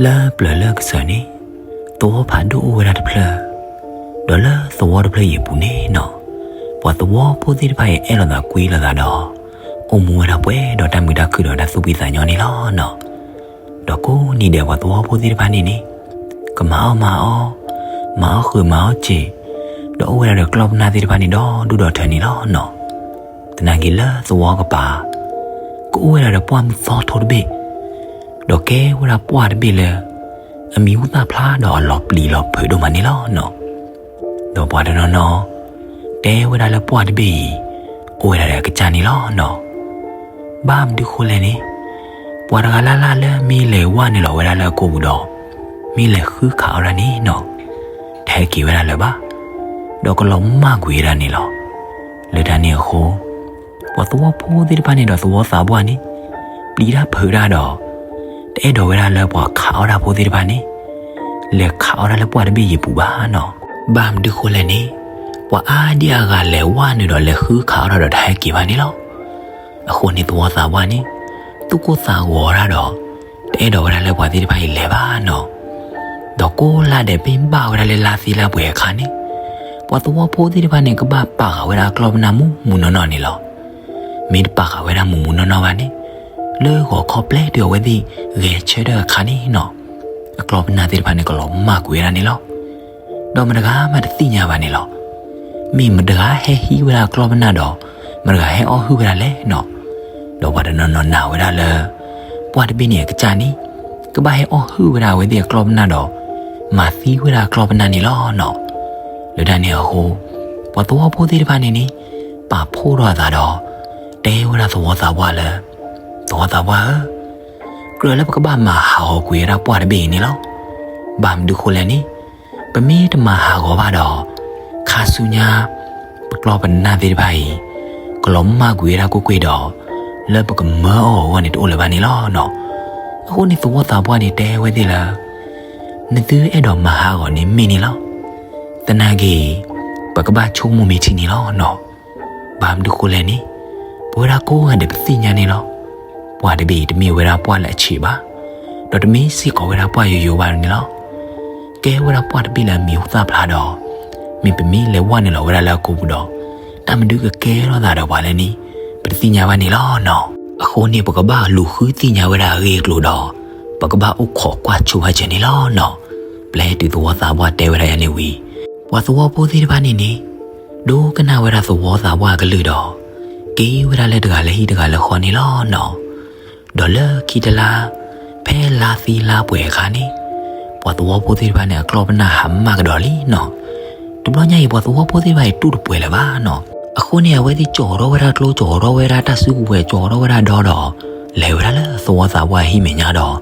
လၢပျၢၤလၢကစၢၢ်န့ၣ် သဝီဖးဒိၣ်အိၣ်ဝဲဒၣ်တဖျၢၣ်, ဒီးလၢသဝီတဖျၢၣ်အံၤအပူၤန့ၣ်နီၤ, ပှၤသဝီဖိသ့ၣ်တဖၣ်အံၤအဲၣ်လိာ်သးကွံလိာ်သးဒီး အိၣ်မူဝဲဒၣ်ပှဲၤဒီးတၢ်မုာ်တၢ်ခုၣ်ဒီးတၢ်သူၣ်ဖှံသးညီန့ၣ်လီၤနီၤ. ဒီးကိးနံၤဒဲးပှၤသဝီဖိသ့ၣ်တဖၣ်န့ၣ်န့ၣ် ကမၤအီၣ်မၤအီ, မၤအီၣ်ဃုာ်မၤအီၣ်စ့ၤ, ဒီးအိၣ်ဝဲဒၣ်ဒီးကျီၢ်ပနၢ်သ့ၣ်တဖၣ်န့ၣ်ဒီဒူၣ်ဒီထၢန့ၣ်လီၤနီၤ. သနာ်က့လၢသဝီကပၤ ကအိၣ်ဝဲဒၣ်ဒီးပှၢ်မုၢ်သီထိတဘ့ၣ်, ဒီးကဲဝဲဒၣ်ပှၢ်တဘ့ၣ်လၢ အမံၤဟူသၣ်ဖျါဒီးအလီၤပျံၤလီၤဖုးဒိၣ်မးန့ၣ်လီၤနီၤ. ဒီးပှၤတနီၤနီၤ တဲဝဲဒၣ်လၢပှၢ်တဘ့ၣ်အံၤ အိၣ်ဝဲဒၣ်ဒီးအကစၢ်န့ၣ်လီၤနီၤ. ဘၣ်မနုၤဃိလဲၣ်န့ၣ် ပှၤတဂၤလၢ်လၢ်လၢမ့ၢ်လဲၤဝဲနုာ်လီၤဝဲဒၣ်လၢအကိာ်ပူၤဒီး မ့ၢ်လဲၤဃုခးအီၣ်ဒၣ်န့ၣ်နီၤ, တဟဲက့ၤဝဲဒၣ်လၢၤဘၣ်. ဒီးကလီၤမၢ်ကွံာ်ဝဲဒၣ်န့ၣ်လီၤ. လၢတၢ်န့ၣ်အဃိ ပှၤသဝီဖိသ့ၣ်တဖၣ်န့ၣ်ဒီးသဝီသးပှၢ်န့ၣ် ပျံၤတၢ်ဖုးတၢ်ဒီး တအဲၣ်ဒိးဝဲဒၣ်လၢပှၤခးအီၣ်တၢ်ဖိသ့ၣ်တဖၣ်န့ၣ် လဲၤခးအီၣ်ဒၣ်လၢပှၢ်တဘ့ၣ်အံၤအပူၤဘၣ်နီၤ. ဘၣ်မနုၤဃိလဲၣ်န့ၣ် ပှၤအါဒံအါဂၤလဲၤဝဲနုာ်ဒီးလဲၤဃုခးအီၣ်ဒၣ်ဒီးတဟဲက့ၤဘၣ်န့ၣ်လီၤ. အဃိန့ၣ်သဝီသးပှၢ်န့ၣ် သူၣ်ကိၢ်သးဂီၤတၢ်ဒီး တအဲၣ်ဒိးဝဲဒၣ်လၢပှၤသ့ၣ်တဖၣ်အံၤလဲၤဘၣ်နီၤ. ဒီးကိးလါဒဲးပ့ၢ်ဘၣ်ဝဲဒၣ်လၢလါသ့လါပှဲၤအခါန့ၣ် ပှၤသဝီဖိသ့ၣ်တဖၣ်န့ၣ် ကဘၣ်ပာ်ဃာ်ဝဲဒၣ်ကျီၢ်ပနၢ်မူးမူးနီၢ်နီၢ်န့ၣ်လီၤ. မ့ၢ်တပာ်ဃာ်ဝဲဒၣ်မူးမူးနီၢ်နီၢ်ဘၣ်န့ၣ် လၢဂီၤခီပျဲတုၤအဝဲသ့ၣ်ဂဲၤဆၢထၢၣ်အခါန့ၣ်နီၤ အကျီၢ်ပနၢ်သ့ၣ်တဖၣ်န့ၣ် ကလီၤမၢ်ကွံာ်ဝဲဒၣ်န့ၣ်လီၤ. ဒီးမတဂၤမးတသ့ၣ်ညါဘၣ်န့ၣ်လီၤ. မ့ၢ်မတဂၤဟဲဟံးဝဲဒၣ်ကျီၢ်ပနၢ်ဒီး မတဂၤဟဲအီၣ်ဟုၣ်ဝဲဒၣ်လဲၣ်နီၤ. ဒီးပှၤတနီၤနီၤနာ်ဝဲဒၣ်လၢ ပှၢ်တဘ့ၣ်န့ၣ်အကစၢ်န့ၣ် ကဘၣ်ဟဲအီၣ်ဟုၣ်ဝဲဒၣ်အဝဲသ့ၣ်အကျီၢ်ပနၢ်ဒီး မၤသံဝဲဒၣ်အကျီၢ်ပနၢ်န့ၣ်လီၤနီၤ. လၢတၢ်န့ၣ်အဃိ ပှၤသဝီဖိသ့ၣ်တဖၣ်န့ၣ်န့ၣ် ပာ်ဖှိၣ်ထီၣ်အသးဒီး တဲဝဲဒၣ်သဝီသးပှၢ်လၢ သဝီသးပှၢ်ဧၢ ကြၢးလၢပကဘၣ်မၤဟးဂီၤကွံာ်ဝဲဒၣ်ပှၢ်တဘ့ၣ်အံၤန့ၣ်လီၤ. ဘၣ်မနုၤဃိလဲၣ်န့ၣ် ပမ့ၢ်တမၤဟးဂီၤဘၣ်ဒီး ခါဆူညါ ပကျီၢ်ပနၢ်သ့ၣ်တဖၣ်အံၤ ကလီၤမၢ်ကွံာ်ဝဲဒၣ်ကွ့ၢ်ကွ့ၢ်ဒီး လၢပကမၢအီၤအဂီၢ်န့ၣ်တအိၣ်လၢၤဘၣ်န့ၣ်လီၤနီၤ. အဃိန့ၣ်သဝီသးပှၢ်န့ၣ်တဲဝဲသ့ၣ်လၢ နသုအဲၣ်ဒိးမၤဟးဂီၤန့ၣ်မ့ၢ်န့ၣ်လီၤ. သနာ်က့ ပကဘၣ်ဆိကမိၣ်မ့ၢ်ထံန့ၣ်လီၤနီၤ. ဘၣ်မနုၤဃိလဲၣ်န့ၣ် ပဝဲဒၣ်ကိးဂၤဒဲးပသ့ၣ်ညါန့ၣ်လီၤ. ပှၢ်တဘ့ၣ်အံၤတမ့ၢ်ဝဲဒၣ်ပှၢ်လၢအဆံးဘၣ်, ဒီးတမ့ၢ်စ့ၢ်ကီးဝဲဒၣ်ပှၢ်ယိယိဘၣ်န့ၣ်လီၤ. ကဲဝဲဒၣ်ပှၢ်တဘ့ၣ်လၢအမံၤဟူသၣ်ဖျါဒီး မ့ၢ်ပမ့ၢ်လဲၤဝဲနုာ်လီၤဝဲဒၣ်လၢအကိာ်ပူၤဒီး တၢ်မနုၤကကဲထီၣ်သးဒီးပှၤလဲၣ်န့ၣ် ပတသ့ၣ်ညါဘၣ်န့ၣ်လီၤနီၤ. အဃိန့ၣ် ပကဘၣ်လူၤဃုသ့ၣ်ညါဝဲဒၣ်အဂ့ၢ်အကျိၤဒီး ပကဘၣ်အိၣ်ခိးကွၢ်ဆိဘၣ်စၢၤန့ၣ်လီၤနီၤ. ပျဲတုၤသဝီသးပှၢ်တဲဝဲဒၣ်ယၤန့ၣ်ဝံၤ ပှၤသဝီဖိသ့ၣ်တဖၣ်န့ၣ်န့ၣ် ဒိကနၣ်ဝဲဒၣ်သဝီသးပှၢ်အကလုၢ်ဒီး က့ၤဝဲဒၣ်လၢတဂၤလၢဟံၣ်တဂၤလၢဃီန့ၣ်လီၤနီၤ. ဒီးလၢခံတလါ ဖဲလါသံလါပှဲၤအခါန့ၣ် ပှၤသဝီဖိသ့ၣ်တဖၣ်န့ၣ် အကျီၢ်ပနၢ်ဟးမၢ်ကဒီးလံနီၤ. တဘျီညါအံၤ ပှၤသဝီဖိသ့ၣ်တဖၣ်အံၤတူၢ်တပှဲၤလၢၤဘၣ်နီၤ. အဃိန့ၣ် အဝဲသ့ၣ်ကၠီၤထီၣ်ဝဲဒၣ်ကျိ ကၠီၤထီၣ်ဝဲဒၣ်တၢ်စုကဝဲၤ ကၠီၤထီၣ်ဝဲဒၣ်ဒီဒီး လဲၤဝဲဒၣ်လၢသဝီသးပှၢ်အဟံၣ်မဲာ်ညါဒီး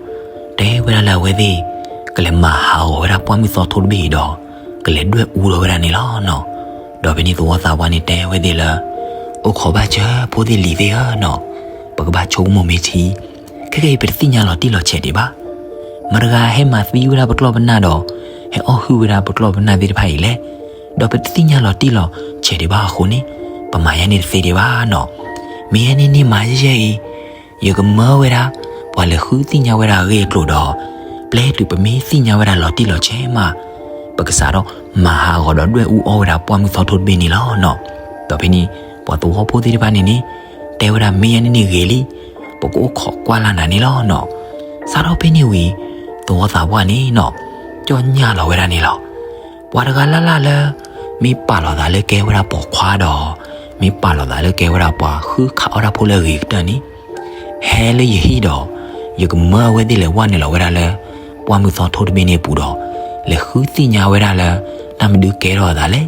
တဲဝဲဒၣ်လၢအဝဲသ့ၣ် ကလဲၤမၤဟးဂီၤဝဲဒၣ်ပှၢ်မုၢ်သီထိတဘ့ၣ်အံၤဒီး ကလဲၤဒွဲၣ်အူထီၣ်ဝဲဒၣ်န့ၣ်လီၤနီၤ. ဒီးဖဲန့ၣ်သဝီသးပှၢ်န့ၣ်တဲဝဲသ့ၣ်လၢ အိၣ်ခိးဘၣ်စၢၤဖိသ့ၣ်လံၤသ့ၣ်ဧၢနီၤ, ပကဘၣ်ဆိကမိၣ်မ့ၢ်ထံ, ခဲကနံၣ်အံၤပတသ့ၣ်ညါလီၤတံၢ်လီၤဆဲးဒံးဘၣ်. မတဂၤဟဲမၤသံဝဲဒၣ်ပကျီၢ်ပနၢ်ဒီး ဟဲအီၣ်ဟုၣ်ဝဲဒၣ်ပကျီၢ်ပနၢ်သ့ၣ်တဖၣ်အံၤလဲၣ်. ဒီးပတသ့ၣ်ညါလီၤတံၢ်လီၤဆဲးဒံးဘၣ်အဃိန့ၣ် ပမၤယဲန့ၣ်တသ့ဒံးဘၣ်နီၤ. မ့ၢ်ယဲန့ၣ်န့ၣ်မၤယဲအံၤ ယကမၢဝဲဒၣ် ပှၤလဲၤဃုသ့ၣ်ညါဝဲဒၣ်အဂ့ၢ်အကျိၤဒီး ပျဲတုၤပမ့ၢ်သ့ၣ်ညါဝဲဒၣ်လီၤတံၢ်လီၤဆဲးမး ပကစးထီၣ်မၤဟးဂီၤဒီးဒွဲၣ်အူအီၣ်ဝဲဒၣ်ပှၢ်မုၢ်သီထိတဘ့ၣ်န့ၣ်လီၤနီၤ. ဒီးဖဲန့ၣ် ပှၤသဝီဖိသ့ၣ်တဖၣ်န့ၣ်န့ၣ် တဲဝဲဒၣ်မ့ၢ်ယဲန့ၣ်န့ၣ်ဂ့ၤလံ, ပကအိၣ်ခိးကွၢ်လၢ်နၤန့ၣ်လီၤနီၤ. စးထီၣ်ဖဲန့ၣ်ဝံၤ သဝီသးပှၢ်န့ၣ်နီၤ ကၠီၣ်ညၣ်လီၤဝဲဒၣ်န့ၣ်လီၤ. ပှၤတဂၤလၢ်လၢ်လၢ မ့ၢ်ပာ်လီၤသးလၢကဲဝဲဒၣ်ပိာ်ခွါဒီး မ့ၢ်ပာ်လီၤသးလၢကဲဝဲဒၣ်ပှၤဃုခးအီၣ်တၢ်ဖိလၢအဂ့ၤကတၢၢ်န့ၣ် ဟဲလၢယဟံၣ်ဒီး ယကမၢအဝဲသ့ၣ်လဲၤဝဲနုာ်လီၤဝဲဒၣ်လၢ ပှၢ်မုၢ်သီထိတဘ့ၣ်န့ၣ်အပူၤဒီး လဲၤဃုသ့ၣ်ညါဝဲဒၣ်လၢ တၢ်မနုၤကဲထီၣ်အသးလဲၣ်,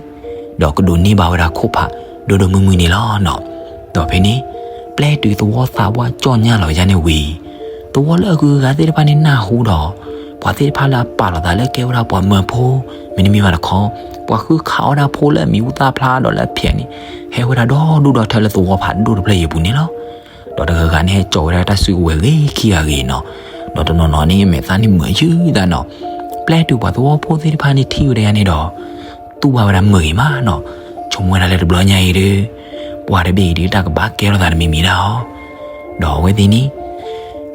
ဒီးကဒိးန့ၢ်ဘၣ်ဝဲဒၣ်ခိၣ်ဖးဒိၣ်ဒိၣ်မုၢ်မုၢ်န့ၣ်လီၤနီၤ. ဒီးဖဲန့ၣ် ပျဲတုၤသဝီသးပှၢ်ကၠီၣ်ညၣ်လီၤယါန့ၣ်ဝံၤ သဝီလၢအဂုၤအဂၤသ့ၣ်တဖၣ်န့ၣ်နၢ်ဟူဒီး ပှၤသ့ၣ်တဖၣ်လၢအပာ်လီၤသးလၢကဲဝဲဒၣ်ပှၤမၢဖိ မ့တမ့ၢ်ဘၣ်တခီ ပှၤဃုခးအီၣ်တၢ်ဖိလၢအမံၤဟူသၣ်ဖျါဒီးလၢအဖျဲးန့ၣ် ဟဲဝဲဒၣ်ဒီဒူၣ်ဒီထၢလၢသဝီဖးဒိၣ်တဖျၢၣ်အံၤအပူၤန့ၣ်လီၤ. ဒီးတဂၤဂၤန့ၣ်ဟဲကၠီၤဝဲဒၣ်တၢ်စုကဝဲၤဂ့ၤခံဂၤဂ့ၤနီၤ. ဒီးတနီၤနီၤန့ၣ်မဲာ်သၣ်န့ၣ်မုာ်ယုၢ်သးနီၤ. ပျဲတုၤပှၤသဝီဖိသ့ၣ်တဖၣ်န့ၣ်ထံၣ်ဝဲဒၣ်ယါန့ၣ်ဒီး တူၢ်ဘၣ်ဝဲဒၣ်မုာ်ဂ့ၤမးနီၤ. ဆိကမိၣ်ဝဲဒၣ်လၢတဘျီညါအံၤဒီး ပှၤတဘ့ၣ်အံၤဒီးတၢ်ကဘၣ်ကဲထီၣ်သးတမံၤမံၤဒၣ်အီၤ. ဒီးအဝဲသ့ၣ်န့ၣ်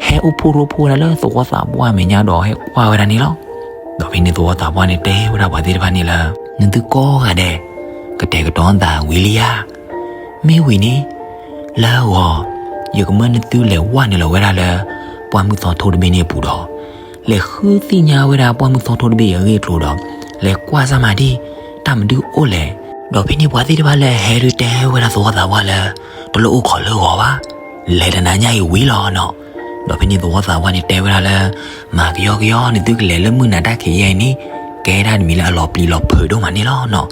ဟဲ ဟဲအိၣ်ဖှိၣ်ရိဖှိၣ်ဝဲဒၣ်လၢသဝီသးပှၢ်မဲာ်ညါဒီးဟဲကွၢ်ဝဲဒၣ်န့ၣ်လီၤ. ဒီးဖဲန့ၣ်သဝီသးပှၢ်န့ၣ်တဲဝဲဒၣ်ပှၤသ့ၣ်တဖၣ်န့ၣ်လၢ နသုကိးဂၤဒဲး ကတဲာ်ကတီၤသးဝံၤလံဧါ. မ့ၢ်ဝံၤန့ၣ် လၢဂီၤ ယကမၢနသုလဲၤဝဲနုာ်လီၤဝဲဒၣ်လၢ ပှၢ်မုၢ်သီထိတဘ့ၣ်န့ၣ်အပူၤဒီး လဲၤဃုသ့ၣ်ညါဝဲဒၣ်ပှၢ်မုၢ်သီထိတဘ့ၣ်အံၤအဂ့ၢ်အကျိၤဒီး လဲၤကွၢ်စၢ်မၤဒံး တၢ်မနုၤအိၣ်လဲၣ်. ဒီးဖဲန့ၣ်ပှၤသ့ၣ်တဖၣ်လၢအဟဲဒုးတဲဝဲဒၣ်သဝီသးပှၢ်လၢ တလိၣ်အိၣ်ခိးလၢဂီၤဘၣ်, လဲၤတနၤညါအံၤဝံၤလီၤနီၤ. ဒီးဖဲန့ၣ်သဝီသးပှၢ်န့ၣ်တဲဝဲဒၣ်လၢ မၤကယီကယီ နသုကလဲၤလၢမုၢ်နၤတၢ်ခံးယဲအံၤန့ၣ် ကဲဒၣ်တမံၤလၢအလီၤပျံၤလီၤဖုးဒိၣ်မးန့ၣ်လီၤနီၤ.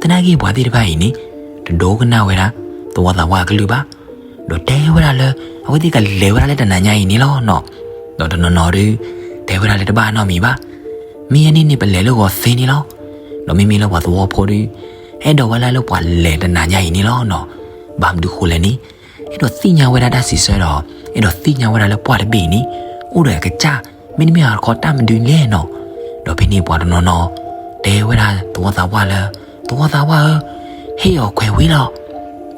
သနာ်က့ပှၤသ့ၣ်တဖၣ်အံၤန့ၣ် တဒိကနၣ်ဝဲဒၣ် သဝီသးပှၢ်အကလုၢ်ဘၣ်. ဒီးတဲဝဲဒၣ်လၢ အဝဲသ့ၣ်ကလဲၤဝဲဒၣ်လၢတနၤညါအံၤန့ၣ်လီၤနီၤ. ဒီးတနီၤနီၤဒုး တဲဝဲဒၣ်လၢတဘၣ်နီတမံၤဘၣ်. မ့ၢ်ယဲန့ၣ်န့ၣ်ပလဲၤလၢဂီၤသ့န့ၣ်လီၤ. ဒီးမ့မ့ၢ်လၢပှၤသဝီဖိဒုး အဲၣ်ဒိးဝဲဒၣ်လၢပှၤလဲၤတနၤညါအံၤန့ၣ်လီၤနီၤ. ဘၣ်မနုၤဃိလဲၣ်န့ၣ် အဲၣ်ဒိးသ့ၣ်ညါဝဲဒၣ်တၢ်စံးဆၢဒီး အဲၣ်ဒိးသ့ၣ်ညါဝဲဒၣ်လၢပှၢ်တဘ့ၣ်အံၤန့ၣ် အိၣ်ဒီးအကစၢ် မ့တမ့ၢ်အခီတၢ်မနုၤလဲၣ်နီၤ. ဒီးဖဲန့ၣ်ပှၤတနီၤနီၤ တဲဝဲဒၣ်သဝီသးပှၢ်လၢ သဝီသးပှၢ်ဧၢ, ဟ့ၣ်အီၤခွဲးဝံၤလီၤ.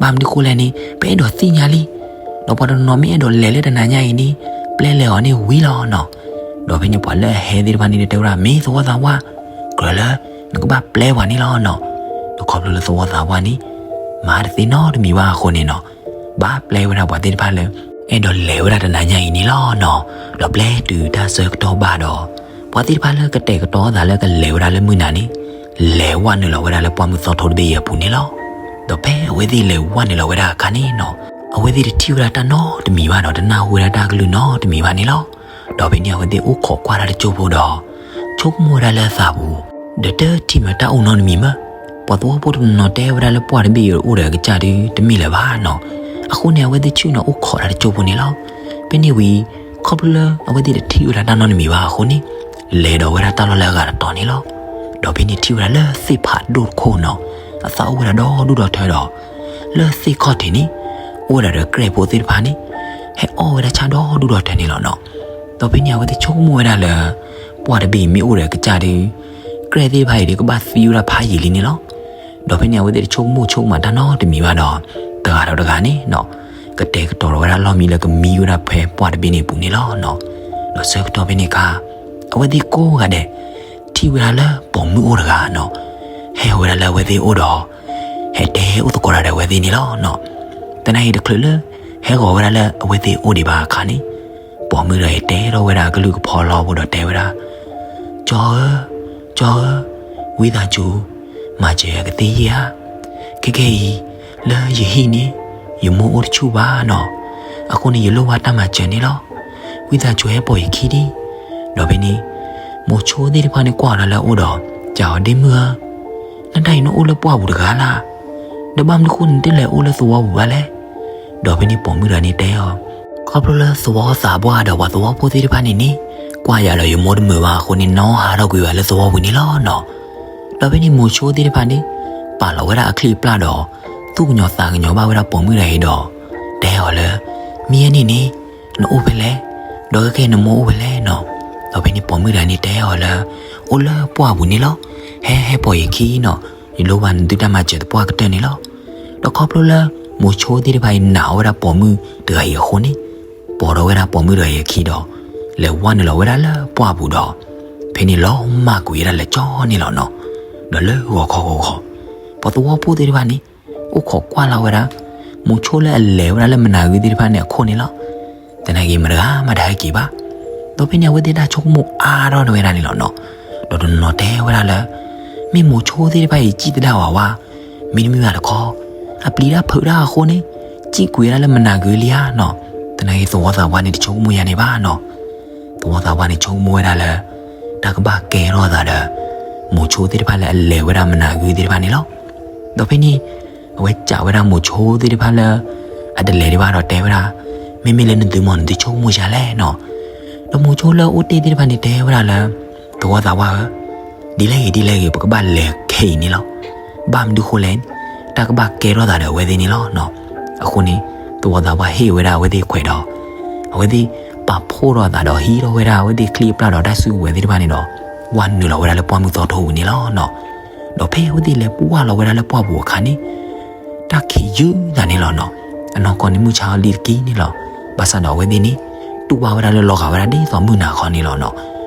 ဘၣ်မနုၤဃိလဲၣ်န့ၣ် ပအဲၣ်ဒိးသ့ၣ်ညါလံ. ဒီးပှၤတနီၤနီၤမ့ၢ်အဲၣ်ဒိးလဲၤလၢတနၤညါအံၤန့ၣ် ပျဲလဲၤအီၤန့ၣ်ဝံၤလီၤနီၤ. ဒီးဖဲန့ၣ်ပှၤလၢအဟဲသ့ၣ်တဖၣ်န့ၣ်တဲဝဲဒၣ် မ့ၢ်သဝီသးပှၢ် ကြၢးလၢ နကဘၣ်ပျဲပှၤန့ၣ်လီၤနီၤ. ဒီးခီဖျိလၢသဝီသးပှၢ်န့ၣ် မၤတသ့နီတမံၤဘၣ်အဃိန့ၣ်နီၤ ဘၣ်ပျဲဝဲဒၣ်ပှၤသ့ၣ်တဖၣ်လၢ အဲၣ်ဒိးလဲၤဝဲဒၣ်တနၤညါအံၤန့ၣ်လီၤနီၤ. ဒီးပျဲတုၤတၢ်ဆၢကတီၢ်ဘၣ်ဒီး ပှၤသ့ၣ်တဖၣ်လၢကတဲာ်ကတီၤသးလၢကလဲၤဝဲဒၣ်လၢမုၢ်နၤန့ၣ် လဲၤဝဲနုာ်လီၤဝဲဒၣ်လၢပှၢ်မုၢ်သီထိတဘ့ၣ်အံၤအပူၤန့ၣ်လီၤ. ဒီးဖဲအဝဲသ့ၣ်လဲၤဝဲနုာ်လီၤဝဲဒၣ်အခါန့ၣ်နီၤ အဝဲသ့ၣ်တထံၣ်ဝဲဒၣ်တၢ်နီတမံၤဘၣ်ဒီး တနၢ်ဟူဝဲဒၣ်တၢ်ကလုၢ်နီတမံၤဘၣ်န့ၣ်လီၤ. ဒီးဖဲန့ၣ်အဝဲသ့ၣ်အိၣ်ခိးကွၢ်တၢ်တစိၢ်ဖိဒီး ဆိကမိၣ်ဝဲဒၣ်လၢအသးပူၤ ဒီးတထံၣ်မ့ၢ်တၢ်အိၣ်နီတမံၤမ့ၢ် ပှၤသဝီဖိတနီၤတဲဝဲဒၣ်လၢပှၢ်တဘ့ၣ်အံၤအိၣ်ဒီးအကစၢ်ဒုးတမ့ၢ်လၢၤဘၣ်နီၤ. အဃိန့ၣ် အဝဲသ့ၣ်ဆ့ၣ်နီၤအိၣ်ခိးတၢ်တစိၢ်ဖိန့ၣ်လီၤ. ဖဲန့ၣ်ဝံၤ ခီဖျိလၢအဝဲသ့ၣ်တထံၣ်ဝဲဒၣ်တၢ်နီတမံၤဘၣ်အဃိန့ၣ် လဲၤဒီးဝဲဒၣ်တၢ်လီၢ်လၢအဂၤတတီၤန့ၣ်လီၤ. ဒီးဖဲန့ၣ်ထံၣ်ဝဲဒၣ်လၢသ့ၣ်ဖးဒိၣ်တခိၣ်နီၤ အသၣ်အိၣ်ဝဲဒၣ်ဒီဒူၣ်ဒီထၢဒီး လၢသ့ၣ်ခီၣ်ထံးန့ၣ် အိၣ်ဝဲဒၣ်ဒီးကြဲၢ်ဖိသ့ၣ်တဖၣ်န့ၣ် ဟဲအီၣ်ဝဲဒၣ်ဆၣ်ဒီဒူၣ်ဒီထၢန့ၣ်လီၤနီၤ. ဒီးဖဲန့ၣ်အဝဲသ့ၣ်ဆိကမိၣ်ဝဲဒၣ်လၢ ပှၢ်တဘ့ၣ်အံၤမ့ၢ်အိၣ်ဒီးအကစၢ်ဒီး ကြဲၢ်သ့ၣ်တဖၣ်အံၤဒီးကဘၣ်သံဝဲဒၣ်ဖးယံာ်လံန့ၣ်လီၤ. ဒီးဖဲန့ၣ်အဝဲသ့ၣ်တဆိကမိၣ်ဆိကမးတၢ်နီတမံၤဘၣ်ဒီး တဂၤဒီးတဂၤန့ၣ်နီၤ ကတဲာ်ကတီၤဝဲဒၣ်လီၢ်မံလၢကမံဝဲဒၣ်ဖဲပှၢ်တဘ့ၣ်န့ၣ်အပူၤန့ၣ်လီၤနီၤ. ဒီးဆၢကတီၢ်ဖဲန့ၣ်အခါ အဝဲသ့ၣ်ကိးဂၤဒဲး ထံၣ်ဝဲဒၣ်လၢပိာ်မုၣ်အိၣ်တဂၤနီၤ ဟဲဝဲဒၣ်လၢအဝဲသ့ၣ်အိၣ်ဒီး ဟဲတဲအိၣ်သကိးတၢ်ဒီးအဝဲသ့ၣ်န့ၣ်လီၤနီၤ. သနာ်က့တချုးလၢ ဟဲဂီၤဝဲဒၣ်လၢအဝဲသ့ၣ်အိၣ်ဒံးဘၣ်အခါန့ၣ် ပိာ်မုၣ်တဂၤအံၤတဲထီၣ်ဝဲဒၣ်အကလုၢ်ကဖီလီဖိဒီးတဲဝဲဒၣ် ကၠီဧၢ, ကၠီဧၢ, ဝံသးစူၤ မၤစၢၤယၤကသ့ဧါ. ခဲကနံၣ်အံၤ လၢယဟံၣ်န့ၣ် ယမိၢ်အိၣ်တဆူၣ်ဘၣ်နီၤ. အဃိန့ၣ် ယလိၣ်ဘၣ်တၢ်မၤစၢၤန့ၣ်လီၤ. ဝံသးစူၤဟဲပိာ်ယခံဒံး. ဒီးဖဲန့ၣ် မိၤဆိသ့ၣ်တဖၣ်န့ၣ်ကွၢ်အီၤလၢအအိၣ်ဒီး ကၠီဧၢ ဒ့မုၣ်ဧၢ, နတၢ်အံၤနအိၣ်လၢပှၢ်ပူၤတဂၤလၢ်. ဒီးဘၣ်မနုၤဃိနတလဲၤအိၣ်လၢသဝီပူၤဘၣ်လဲၣ်. ဒီးဖဲန့ၣ်ပိာ်မုၣ်တဂၤန့ၣ်တဲအီၤ ခီဖျိလၢသဝီသးပှၢ်ဒီးပှၤသဝီဖိသ့ၣ်တဖၣ်န့ၣ်န့ၣ် ကွၢ်ယၤဒီးယမိၢ်တမုာ်ဘၣ်အဃိန့ၣ် နီၢ်ဟးထီၣ်ကွံာ်ဘၣ်လၢသဝီပူၤန့ၣ်လီၤနီၤ. ဒီးဖဲန့ၣ်မိၤဆိသ့ၣ်တဖၣ်န့ၣ် ပာ်လီၤဝဲဒၣ်အချံအပျၢ်ဒီး သူၣ်ကညီၤသးကညီၤဘၣ်ဝဲဒၣ်ပိာ်မုၣ်တဂၤအံၤဒီး တဲအီၤလၢ မ့ၢ်ယဲန့ၣ်န့ၣ် နအိၣ်ဖဲလဲၣ်, ဒီးခဲကနံၣ်အံၤနမိၢ်အိၣ်ဖဲလဲၣ်နီၤ. ဒီးဖဲန့ၣ်ပိာ်မုၣ်တဂၤန့ၣ်တဲအီၤလၢ အိၣ်လၢပှၢ်ပူၤန့ၣ်လီၤ. ဟဲဟဲပိာ်ယခံနီၤ, ယလိၣ်ဘၣ်နသုတၢ်မၤစၢၤသပှၢ်ကတၢၢ်န့ၣ်လီၤ. ဒီးခီဖျိလၢ မိၤဆိသ့ၣ်တဖၣ်အံၤနာ်အီၤဝဲဒၣ်ပိာ်မုၣ်တဂၤအံၤအဃိန့ၣ် ပိာ်ထီၣ်ဝဲဒၣ်ပိာ်မုၣ်တဂၤအံၤအခံဒီး လဲၤဝဲနုာ်လီၤဝဲဒၣ်လၢပှၢ်ပူၤဒီး ဖဲန့ၣ်လီၤမၢ်ကွံာ်ဝဲဒၣ်လၢကၠီန့ၣ်လီၤနီၤ. ဒီးလၢဂီၤခီဂီၤဂီၤ ပှၤသဝီဖိသ့ၣ်တဖၣ်န့ၣ် အိၣ်ခိးကွၢ်လီၤဝဲဒၣ် မိၤဆိလၢအလဲၤဝဲဒၣ်လၢမနၤဂ့ၤသ့ၣ်တဖၣ်န့ၣ်အခိၣ်န့ၣ်လီၤ. သနာ်က့မတၤဂၤမးတဟဲက့ၤဘၣ်. ဒီးဖဲန့ၣ်အဝဲသ့ၣ်တၢ်ဆိကမိၣ်အါထီၣ်ဝဲဒၣ်န့ၣ်လီၤနီၤ. ဒီးတနီၤနီၤတဲဝဲဒၣ်လၢ မ့ၢ်မိၤဆိသ့ၣ်တဖၣ်အံၤစံၣ်သဒၣ်ဝဲဝါ, မ့တမ့ၢ်ဘၣ်တခီ အပျံၤတၢ်ဖုးတၢ်အဃိန့ၣ် စံၣ်ကွံာ်ဝဲဒၣ်လၢမနၤဂ့ၤလံဧါနီၤ. သနာ်က့သဝီသးပှၢ်န့ၣ်တဆိကမိၣ်ယၤန့ၣ်ဘၣ်နီၤ. သဝီသးပှၢ်န့ၣ်ဆိကမိၣ်ဝဲဒၣ်လၢ တၢ်ကဘၣ်ကဲထီၣ်သးဒီး မိၤဆိသ့ၣ်တဖၣ်လၢအလဲၤဝဲဒၣ်မနၤဂ့ၤသ့ၣ်တဖၣ်န့ၣ်လီၤ. ဒီးဖဲန့ၣ် အဝဲစံးဝဲဒၣ်မိၤဆိသ့ၣ်တဖၣ်လၢ အတလဲၤဒံးဘၣ်ဒီးတဲဝဲဒၣ်, မ့မ့ၢ်လၢနသုမ့ၢ် နသုဆိကမိၣ်ယၤလဲၣ်နီၤ. ဒီးမိၤဆိလၢအအိၣ်တ့ၢ်သ့ၣ်တဖၣ်န့ၣ်တဲဝဲဒၣ်လၢ သဝီသးပှၢ်ဧၢ, ဒ်လဲၣ်ဂ့ၤဒ်လဲၣ်ဂ့ၤ ပကဘၣ်လဲၤခဲအံၤန့ၣ်လီၤ. ဘၣ်မနုၤဃိလဲၣ်, တၢ်ကဘၣ်ကဲထီၣ်သးဒီးအဝဲသ့ၣ်န့ၣ်လီၤနီၤ. အဃိန့ၣ် သဝီသးပှၢ်ဟ့ၣ်ဝဲဒၣ်အဝဲသ့ၣ်ခွဲးဒီး အဝဲသ့ၣ်ပာ်ဖှိၣ်ထီၣ်အသးဒီးဟံးထီၣ်ဝဲဒၣ်အဝဲသ့ၣ်ချံအပျၢ်ဒီးတၢ်စုကဝဲၤသ့ၣ်တဖၣ်န့ၣ်ဒီး ဝဲနုာ်လီၤဝဲဒၣ်လၢပှၢ်မုၢ်သီထိပူၤန့ၣ်လီၤနီၤ. ဒီးဖဲအဝဲသ့ၣ်လဲၤပှၢ်လီၤဝဲဒၣ်လၢပှၢ်ပူၤအခါန့ၣ် တၢ်ခံးယုၢ်သးန့ၣ်လီၤနီၤ. အနီၢ်ကီၢ်န့ၣ်မုၢ်ဆါအီၤလံတက့ၢ်န့ၣ်လီၤ. ဘၣ်ဆၣ်ဒီးအဝဲသ့ၣ်န့ၣ် တူၢ်ဘၣ်ဝဲဒၣ်လၢလီၤဂာ်ဝဲဒၣ်ဒ်သိးမုၢ်နၤခီန့ၣ်လီၤနီၤ.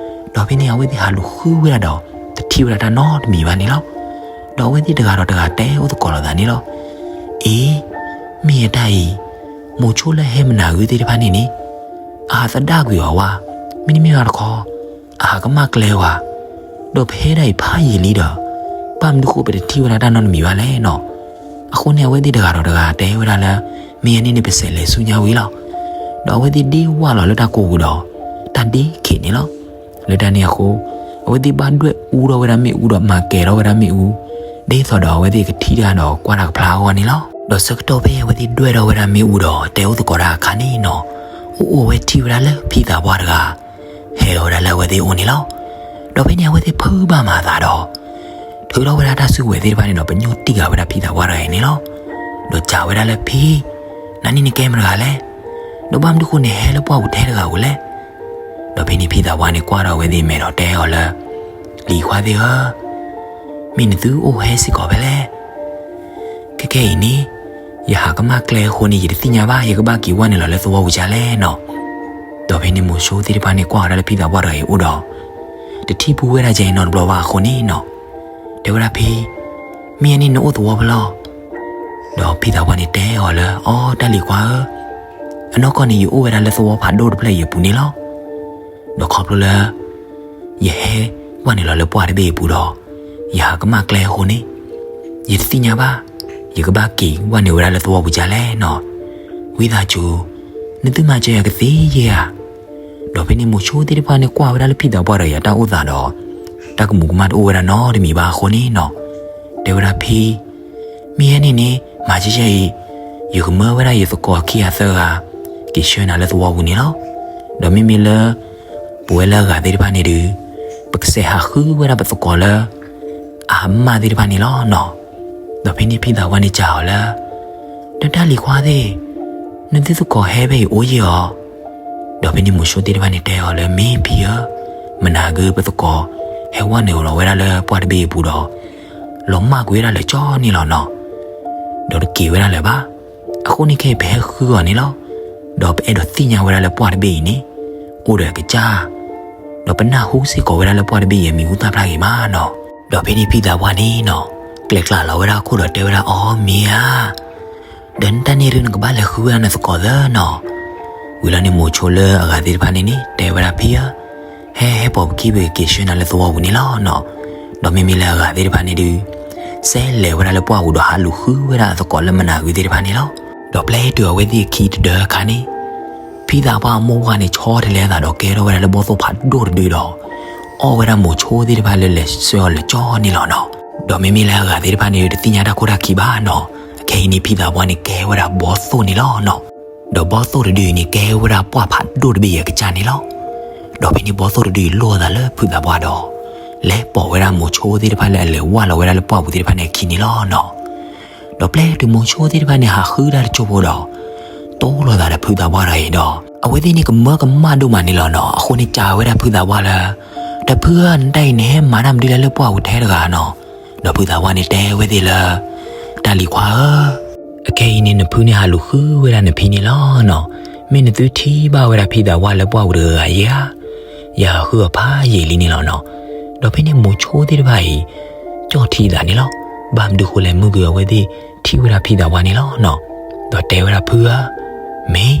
ဒီးဖဲန့ၣ် အဝဲသ့ၣ်ဟးလူၤဃုဝဲဒၣ်ဒီး တထံၣ်ဝဲဒၣ်တၢ်နီတမံၤဘၣ်န့ၣ်လီၤ. ဒီးအဝဲသ့ၣ်တဂၤဒီးတဂၤတဲအိၣ်သကိးလိာ်သးန့ၣ်လီၤ. အ့, မ့ၢ်ယတၢ်အံၤ, မိၤဆိလၢဟဲမနၤဂ့ၤသ့ၣ်တဖၣ်န့ၣ်န့ၣ်, အဟးသဒၣ်ကွံာ်အီၤဝဲ, မ့တမ့ၢ်ဘၣ်တခီ, အဟးကမၣ်ကျဲဝဲ, ဒီးပဟဲဒၣ်အံၤဖးယံာ်လံဒီး, ဘၣ်မနုၤဃိပတထံၣ်ဝဲဒၣ်တၢ်နီတမံၤဘၣ်လဲၣ်နီၤ. အဃိန့ၣ် အဝဲသ့ၣ်တဂၤဒီးတဂၤတဲဝဲဒၣ်လၢ မ့ၢ်အန့ၣ်န့ၣ် ပဆဲးလဲၤဆူညါဝံၤလီၤ. ဒီးအဝဲသ့ၣ်ဒ့ဝၢ်လီၤလၢတၢ်ကိၢ်ပူၤဒီး တၢ်ဒ့ခံးန့ၣ်လီၤ. လၢတၢ်န့ၣ်အဃိ, အဝဲသ့ၣ်ဘၣ်ဒွဲၣ်အူထီၣ်ဝဲဒၣ်မ့ၣ်အူဒီးမၤကဲၤထီၣ်ဝဲဒၣ်မ့ၣ်အူ, ဒ်သိးဒီးအဝဲသ့ၣ်ကထံၣ်တၢ်ဒီးကွၢ်တၢ်ကဖျါအဂီၢ်န့ၣ်လီၤ. ဒီးဆၢကတီၢ်ဖဲအဝဲသ့ၣ်ဒွဲၣ်ထီၣ်ဝဲဒၣ်မ့ၣ်အူဒီးတဲအိၣ်သကိးတၢ်အခါန့ၣ်နီၤ, အိၣ်အိၣ်ဝဲထံၣ်ဝဲဒၣ်လၢဖံသးပှၢ်တဂၤ ဟဲဝဲဒၣ်လၢအဝဲသ့ၣ်အအိၣ်န့ၣ်လီၤ. ဒီးဖဲန့ၣ်အဝဲသ့ၣ်ဖုးဘၣ်မၤအသးဒီး ထုးထီၣ်ဝဲဒၣ်တၢ်စုကဝဲၤသ့ၣ်တဖၣ်န့ၣ်ဒီး ပညိၣ်တံၢ်ဃာ်ဝဲဒၣ်ဖံသးပှၢ်တဂၤအံၤန့ၣ်လီၤ. ဒီးစံးဝဲဒၣ်လၢဖံ, နၤန့ၣ်နကဲမတၤတဂၤလဲၣ်. ဒီးဘၣ်မနုၤဃိနဟဲလၢပှၢ်ပူၤထဲတဂၤဧိၤလဲၣ်. ဒီးဖဲန့ၣ်ဖံသးပှၢ်န့ၣ်ကွၢ်ထီၣ်အဝဲသ့ၣ်မဲာ်ဒီးတဲအီၤလၢ, လံၤခွါသ့ၣ်ဧၢ, မ့ၢ်နသုအိၣ်ဟဲစ့ၢ်ကီးဖဲလဲၣ်. ခဲကဲအံၤန့ၣ်, ယဟးကမၣ်ကျဲအဃိန့ၣ် ယတသ့ၣ်ညါဘၣ် ယကဘၣ်က့ၤဝဲနုာ်လီၤလၢသဝီပူၤဒ်လဲၣ်နီၤ. ဒီးဖဲန့ၣ်မိၤဆိသ့ၣ်တဖၣ်န့ၣ်ကွၢ်ဝဲဒၣ်လၢဖံသးပှၢ်တဂၤအံၤအိၣ်ဒီး တထံၣ်ဘူးဝဲဒၣ်ကဲနီတဘျီဘၣ်အဃိန့ၣ်နီၤ, တဲဝဲဒၣ်ဖံ, မ့ၢ်အန့ၣ်နအိၣ်သဝီဖဲလဲၣ်. ဒီးဖံသးပှၢ်န့ၣ်တဲအီၤလၢ အိ တၢ်လံၤခွါဧၢ, အနီၢ်ကီၢ်န့ၣ် ယအိၣ်ဝဲဒၣ်လၢသဝီဖးဒိၣ်တဖျၢၣ်အံၤအပူၤန့ၣ်လီၤ. ဒီးခီဖျိလၢ ယဟဲဝဲနုာ်လီၤလၢပှၢ်တဘ့ၣ်အပူၤဒီး ယဟးကမၣ်ကျဲအဃိန့ၣ် ယတသ့ၣ်ညါဘၣ် ယကဘၣ်က့ၤဝဲနုာ်ဝဲဒၣ်လၢသဝီပူၤဒ်လဲၣ်နီၤ. ဝံသးစူၤ နသုမၤစၢၤယၤကသ့ဧါ. ဒီးဖဲန့ၣ်မိၤဆိသ့ၣ်တဖၣ်န့ၣ်ကွၢ်ဝဲဒၣ်လၢဖံသးပှၢ်တဂၤအံၤအတၢ်အိၣ်သးဒီး တၢ်ကမူးကမၣ်တအိၣ်ဝဲဒၣ်နီတမံၤဘၣ်အဃိန့ၣ်နီၤ, တဲဝဲဒၣ်ဖံ, မ့ၢ်ဟဲန့ၣ်န့ၣ် မၤကဲကဲအံၤ, ယကမၢဝဲဒၣ်ယသကိးခံဂၤသၢဂၤ က့ၤဆှၢနၤလၢသဝီပူၤန့ၣ်လီၤ. ဒီးမ့မ့ၢ်လၢ ပဝဲလၢအဂၤသ့ၣ်တဖၣ်န့ၣ်ဒီး ပကစဲးဟးဃုဝဲဒၣ်ပသကိးလၢ အဟးမၢ်သ့ၣ်တဖၣ်န့ၣ်လီၤနီၤ. ဒီးဖဲန့ၣ်ဖံသးပှၢ်န့ၣ်စံးအီၤလၢ ဒီးတၢ်လံၤခွါသ့ၣ်, နသုသကိးဟဲဖဲအံၤအိၣ်ယဲၢ်ဧါ. ဒီးဖဲန့ၣ်မိၤဆိသ့ၣ်တဖၣ်န့ၣ်တဲအီၤလၢ မ့ၢ်ဖံဧၢ, မနၤက့ၤပသကိး ဟဲဝဲနုာ်လီၤဝဲဒၣ်လၢပှၢ်တဘ့ၣ်အပူၤဒီး လီၤမၢ်ကွံာ်ဝဲဒၣ်လၢာ်ကၠီန့ၣ်လီၤနီၤ. ဒီးတက့ၤဝဲဒၣ်လၢၤဘၣ်. အဃိန့ၣ်ခဲအံၤပဟဲဃုအီၤန့ၣ်လီၤ. ဒီးပအဲၣ်ဒိးသ့ၣ်ညါဝဲဒၣ်လၢပှၢ်တဘ့ၣ်အံၤန့ၣ် အိၣ်ဒီးအကစၢ် ဒီးပနၢ်ဟူစ့ၢ်ကီးဝဲဒၣ်လၢပှၢ်တဘ့ၣ်အံၤအမံၤဟူသၣ်ဖျါဂ့ၤမးနီၤ. ဒီးဖဲန့ၣ်ဖံသးပှၢ်န့ၣ်နီၤ ကျဲးကျါလီၤဝဲဒၣ်အခိၣ်ဒီးတဲဝဲဒၣ် အိ မ့ၢ်ဧါ. ဒီးနတၢ်န့ၣ်ဒုးနကဘၣ်လဲၤဃုဝဲဒၣ်နသကိးသၢနီၤ. ဝံၤလီၤန့ၣ်မိၤဆိလၢအဂၤသ့ၣ်တဖၣ်န့ၣ်န့ၣ် တဲဝဲဒၣ်ဖံဧၢ, ဟဲဟဲပိာ်ပခံ ပက့ၤက့ၤဆှၢနၤလၢသဝီပူၤန့ၣ်လီၤနီၤ. ဒီးမ့မ့ၢ်လၢအဂၤသ့ၣ်တဖၣ်န့ၣ်ဒုး စဲးလဲၤဝဲဒၣ်လၢပှၢ်ပူၤဒီးဟးလူၤဃုဝဲဒၣ်အသကိးလၢမနၤဂ့ၤသ့ၣ်တဖၣ်န့ၣ်လီၤ. ဒီးပျဲတုၤအဝဲသ့ၣ်အခံတဒၢအခါန့ၣ် ဖံသးပှၢ်အမိၢ်ပှၢ်န့ၣ်ဆီတလဲအသးဒီးကဲထီၣ်ဝဲဒၣ်လၢဘီၣ်သိၣ်ဖးဒိၣ်တဒုဒီး အီၣ်ဝဲဒၣ်မိၤဆိသ့ၣ်တဖၣ်လၢလဲၤဆှၢအီၤလၢာ်ကၠီန့ၣ်လီၤနီၤ. ဒီးမ့မ့ၢ်လၢအဂၤသ့ၣ်တဖၣ်န့ၣ် တသ့ၣ်ညါတၢ်ခိၣ်တၢ်ခံဘၣ်နီၤ. အခဲအံၤန့ၣ်ဖံသးပှၢ်န့ၣ်ကဲဝဲဒၣ်ဘီၣ်သိၣ်န့ၣ်လီၤနီၤ. ဒီးဘီၣ်သိၣ်တဒုအံၤန့ၣ်ကဲဝဲဒၣ်ပှၢ်ဖးဒိၣ်တဘ့ၣ်အံၤအကစၢ်န့ၣ်လီၤ. ဒီးဖဲန့ၣ်ဘီၣ်သိၣ်တဒုအံၤလိၣ်အသးလၢဖုသးပှၢ်ဒီး လဲၤပိာ်ဝဲဒၣ်မိၤဆိသ့ၣ်တဖၣ်လၢအလဲၤဝဲလီၤဝဲဒၣ်လၢပှၢ်ပူၤသ့ၣ်တဖၣ်န့ၣ်အခံန့ၣ်လီၤနီၤ. ဒီးပျဲတုၤမိၤဆိသ့ၣ်တဖၣ်န့ၣ်ဟးဃုတၢ်တစိၢ်ဖိဒီး တိၢ်လိာ်သးဒီးဖုသးပှၢ်တဂၤအံၤဒီး အဝဲသ့ၣ်န့ၣ်ကမၢကမၣ်ဒိၣ်မးန့ၣ်လီၤနီၤ. အဃိန့ၣ်စံးဝဲဒၣ်ဖုသးပှၢ်လၢ ဒီးဖုဧၢ နတၢ်အံၤနဟဲမၤတၢ်မနုၤလဲၣ်လၢပှၢ်ပူၤထဲတဂၤနီၤ. ဒီးဖုသးပှၢ်န့ၣ်တဲဝဲသ့ၣ်လၢ တၢ်လံၤခွါဧၢ, အခဲအံၤန့ၣ်နဖုန့ၣ်ဟးလူၤဃုဝဲဒၣ်နဖံန့ၣ်လီၤနီၤ. မ့ၢ်နသုထံၣ်ဘၣ်ဝဲဒၣ်ဖံသးပှၢ်လၢပှၢ်ပူၤတဂၤဧါ. ယဟးဃုအီၤဖးယံာ်လံန့ၣ်လီၤနီၤ. ဒီးဖဲန့ၣ်မိၤဆိသ့ၣ်တဖၣ်အံၤ ကၠီၣ်ထံသးန့ၣ်လီၤ. ဘၣ်မနုၤဃိလဲၣ် မုၢ်ကၢအဝဲသ့ၣ်ထံၣ်ဝဲဒၣ်ဖံသးပှၢ်န့ၣ်လီၤနီၤ. ဒီးတဲဝဲဒၣ်ဖုဧၢ, မ့ၢ်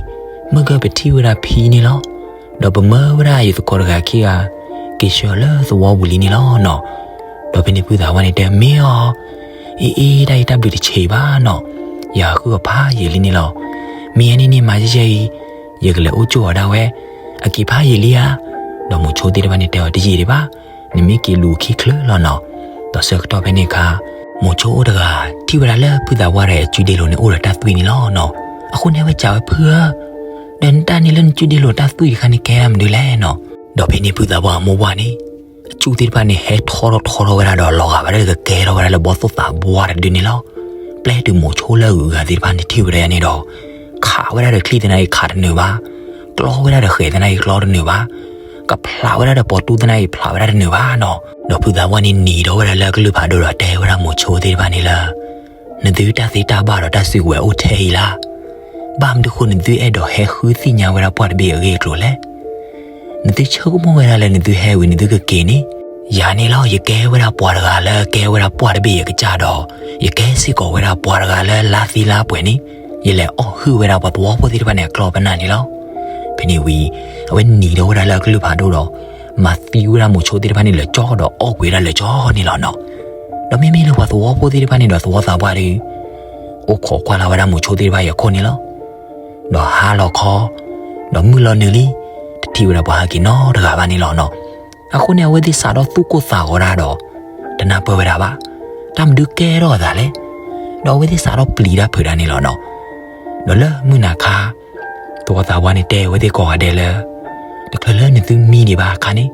မုၢ်ကၢပထံၣ်ဝဲဒၣ်ဖံန့ၣ်လီၤ. ဒီးပမၢဝဲဒၣ်ယသကိးတဂၤခံဂၤ က့ၤဆှၢအီၤလၢသဝီပူၤလံန့ၣ်လီၤနီၤ. ဒီးဖဲန့ၣ်ဖုသးပှၢ်န့ၣ်တဲ မ့ၢ်အီၤ, အ့ အ့ တၢ်အံၤတၢ်ဘျုးတဆံးဘၣ်နီၤ. ယဟးဃုအီၤဖးယံာ်လံန့ၣ်လီၤ. မ့ၢ်အန့ၣ်န့ၣ်မၤယဲၢ်ယဲၢ်အံၤ ယကလဲၤအိၣ်ကၠိအီၤဒၣ်ဝဲ အက့ၤဖးယံာ်လံဧါ. ဒီးမိၤဆိသ့ၣ်တဖၣ်န့ၣ်တဲအီၤတယံာ်ဒံးဘၣ်, နမ့ၢ်က့ၤလူၤခံချုးလီၤနီၤ. ဒီးဆၢကတီၢ်ဖဲန့ၣ်အခါ မိၤဆိအိၣ်တဂၤ ထံၣ်ဝဲဒၣ်လၢဖုသးပှၢ်တဂၤအစုဒ့လိၤန့ၣ်အိၣ်ဒီးတၢ်သွံၣ်န့ၣ်လီၤနီၤ. အဃိန့ၣ်အဝဲစံးဝဲဖုဧၢ, ဒီးနတၢ်န့ၣ်လၢနစုဒ့လိၤတၢ်သွံၣ်တခါန့ၣ်ကဲဒၣ်မနုၤလဲၣ်နီၤ. ဒီးဖဲန့ၣ်ဖုသးပှၢ်အမိၢ်ပှၢ်န့ၣ် အစုသ့ၣ်တဖၣ်န့ၣ် ဟဲထီထီၣ်ထီထီၣ်ဝဲဒၣ်ဒီးလီၤဂာ်ဝဲဒၣ်ဒီးကကဲထီၣ်ဝဲဒၣ်လၢဘီၣ်သိၣ်သးပှၢ်တဒုန့ၣ်လီၤ. ပျဲတုၤမိၤဆိလၢအဂုၤအဂၤသ့ၣ်တဖၣ်န့ၣ်ထံၣ်ဝဲဒၣ်န့ၣ်ဒီး ခးဝဲဒၣ်ဒီးချံသနာ်က့ခးတနုာ်ဘၣ်, ကျီဝဲဒၣ်ဒီးဃဲၤသနာ်က့ကျီတနုာ်ဘၣ်, ကဖျးဝဲဒၣ်ဒီးပိာ်တူၢ်သနာ်က့ဖျးဝဲဒၣ်တနုာ်ဘၣ်နီၤ. ဒီးဖုသးပှၢ်န့ၣ်နံၤထီၣ်ဝဲဒၣ်လၢကလုၢ်ဖးဒိၣ်ဒီးတဲဝဲဒၣ်မိၤဆိသ့ၣ်တဖၣ်န့ၣ်လၢ နသုတၢ်သ့တၢ်ဘၣ်ဒီးတၢ်စုကဝဲၤအိၣ်ထဲအံၤလၢ ဘၣ်မနုၤဃိနသုအဲၣ်ဒိးဟဲဃုသ့ၣ်ညါဝဲဒၣ်ပှၢ်တဘ့ၣ်အဂ့ၢ်အကျိၤလဲၣ်. နသုဆိကမိၣ်ဝဲဒၣ်လၢနသုဟဲဝံၤနသုကက့ၤန့ၣ်, ယၤန့ၣ်လီၤ ယကဲဝဲဒၣ်ပှၤတဂၤလၢကဲဝဲဒၣ်ပှၢ်တဘ့ၣ်အကစၢ်ဒီး, ယကဲစ့ၢ်ကီးဝဲဒၣ်ပှၤတဂၤလၢလါသံလါပှဲၤန့ၣ်, ယလဲၤအီၣ်ဟုၣ်ဝဲဒၣ်ပှၤသဝီဖိသ့ၣ်တဖၣ်န့ၣ်အကျီၢ်ပနၢ်န့ၣ်လီၤ. ဖဲန့ၣ်ဝံၤ အဝဲနံၤဒီးဝဲဒၣ်လၢအကလုၢ်ဖးဒိၣ်ဒီး, မၤသံဝဲဒၣ်မိၤဆိသ့ၣ်တဖၣ်န့ၣ်လၢာ်ကၠီဒီးအီၣ်ကွံာ်ဝဲဒၣ်လၢာ်ကၠီန့ၣ်လီၤနီၤ. ဒီးမ့မ့ၢ်လၢပှၤသဝီဖိသ့ၣ်တဖၣ်န့ၣ်ဒီးသဝီသးပှၢ်ဒီး အိၣ်ခိးကွၢ်လၢ်ဝဲဒၣ်မိၤဆိသ့ၣ်တဖၣ်အံၤအခိၣ်န့ၣ်လီၤ. ဒီးဟါလီၤခီ, ဒီးမုၢ်လီၤနုာ်လံ, တထံၣ်ဝဲဒၣ်ပှၤဟဲက့ၤနီတဂၤဘၣ်န့ၣ်လီၤနီၤ. အဃိန့ၣ် အဝဲသ့ၣ်စးထီၣ်သူၣ်ကိၢ်သးဂီၤတၢ်ဒီး, တနၢ်ပၢၢ်ဝဲဒၣ်ဘၣ်. တၢ်မနုၤကဲထီၣ်အသးလဲၣ်. ဒီးအဝဲသ့ၣ်စးထီၣ်ပျံၤတၢ်ဖုးတၢ်န့ၣ်လီၤနီၤ. ဒီးလၢမုၢ်နၤခါ သဝီသးပှၢ်န့ၣ်တဲအဝဲသ့ၣ်ကိးဂၤဒဲးလၢ, တချုးလၢနသုမံဒံးဘၣ်အခါန့ၣ်,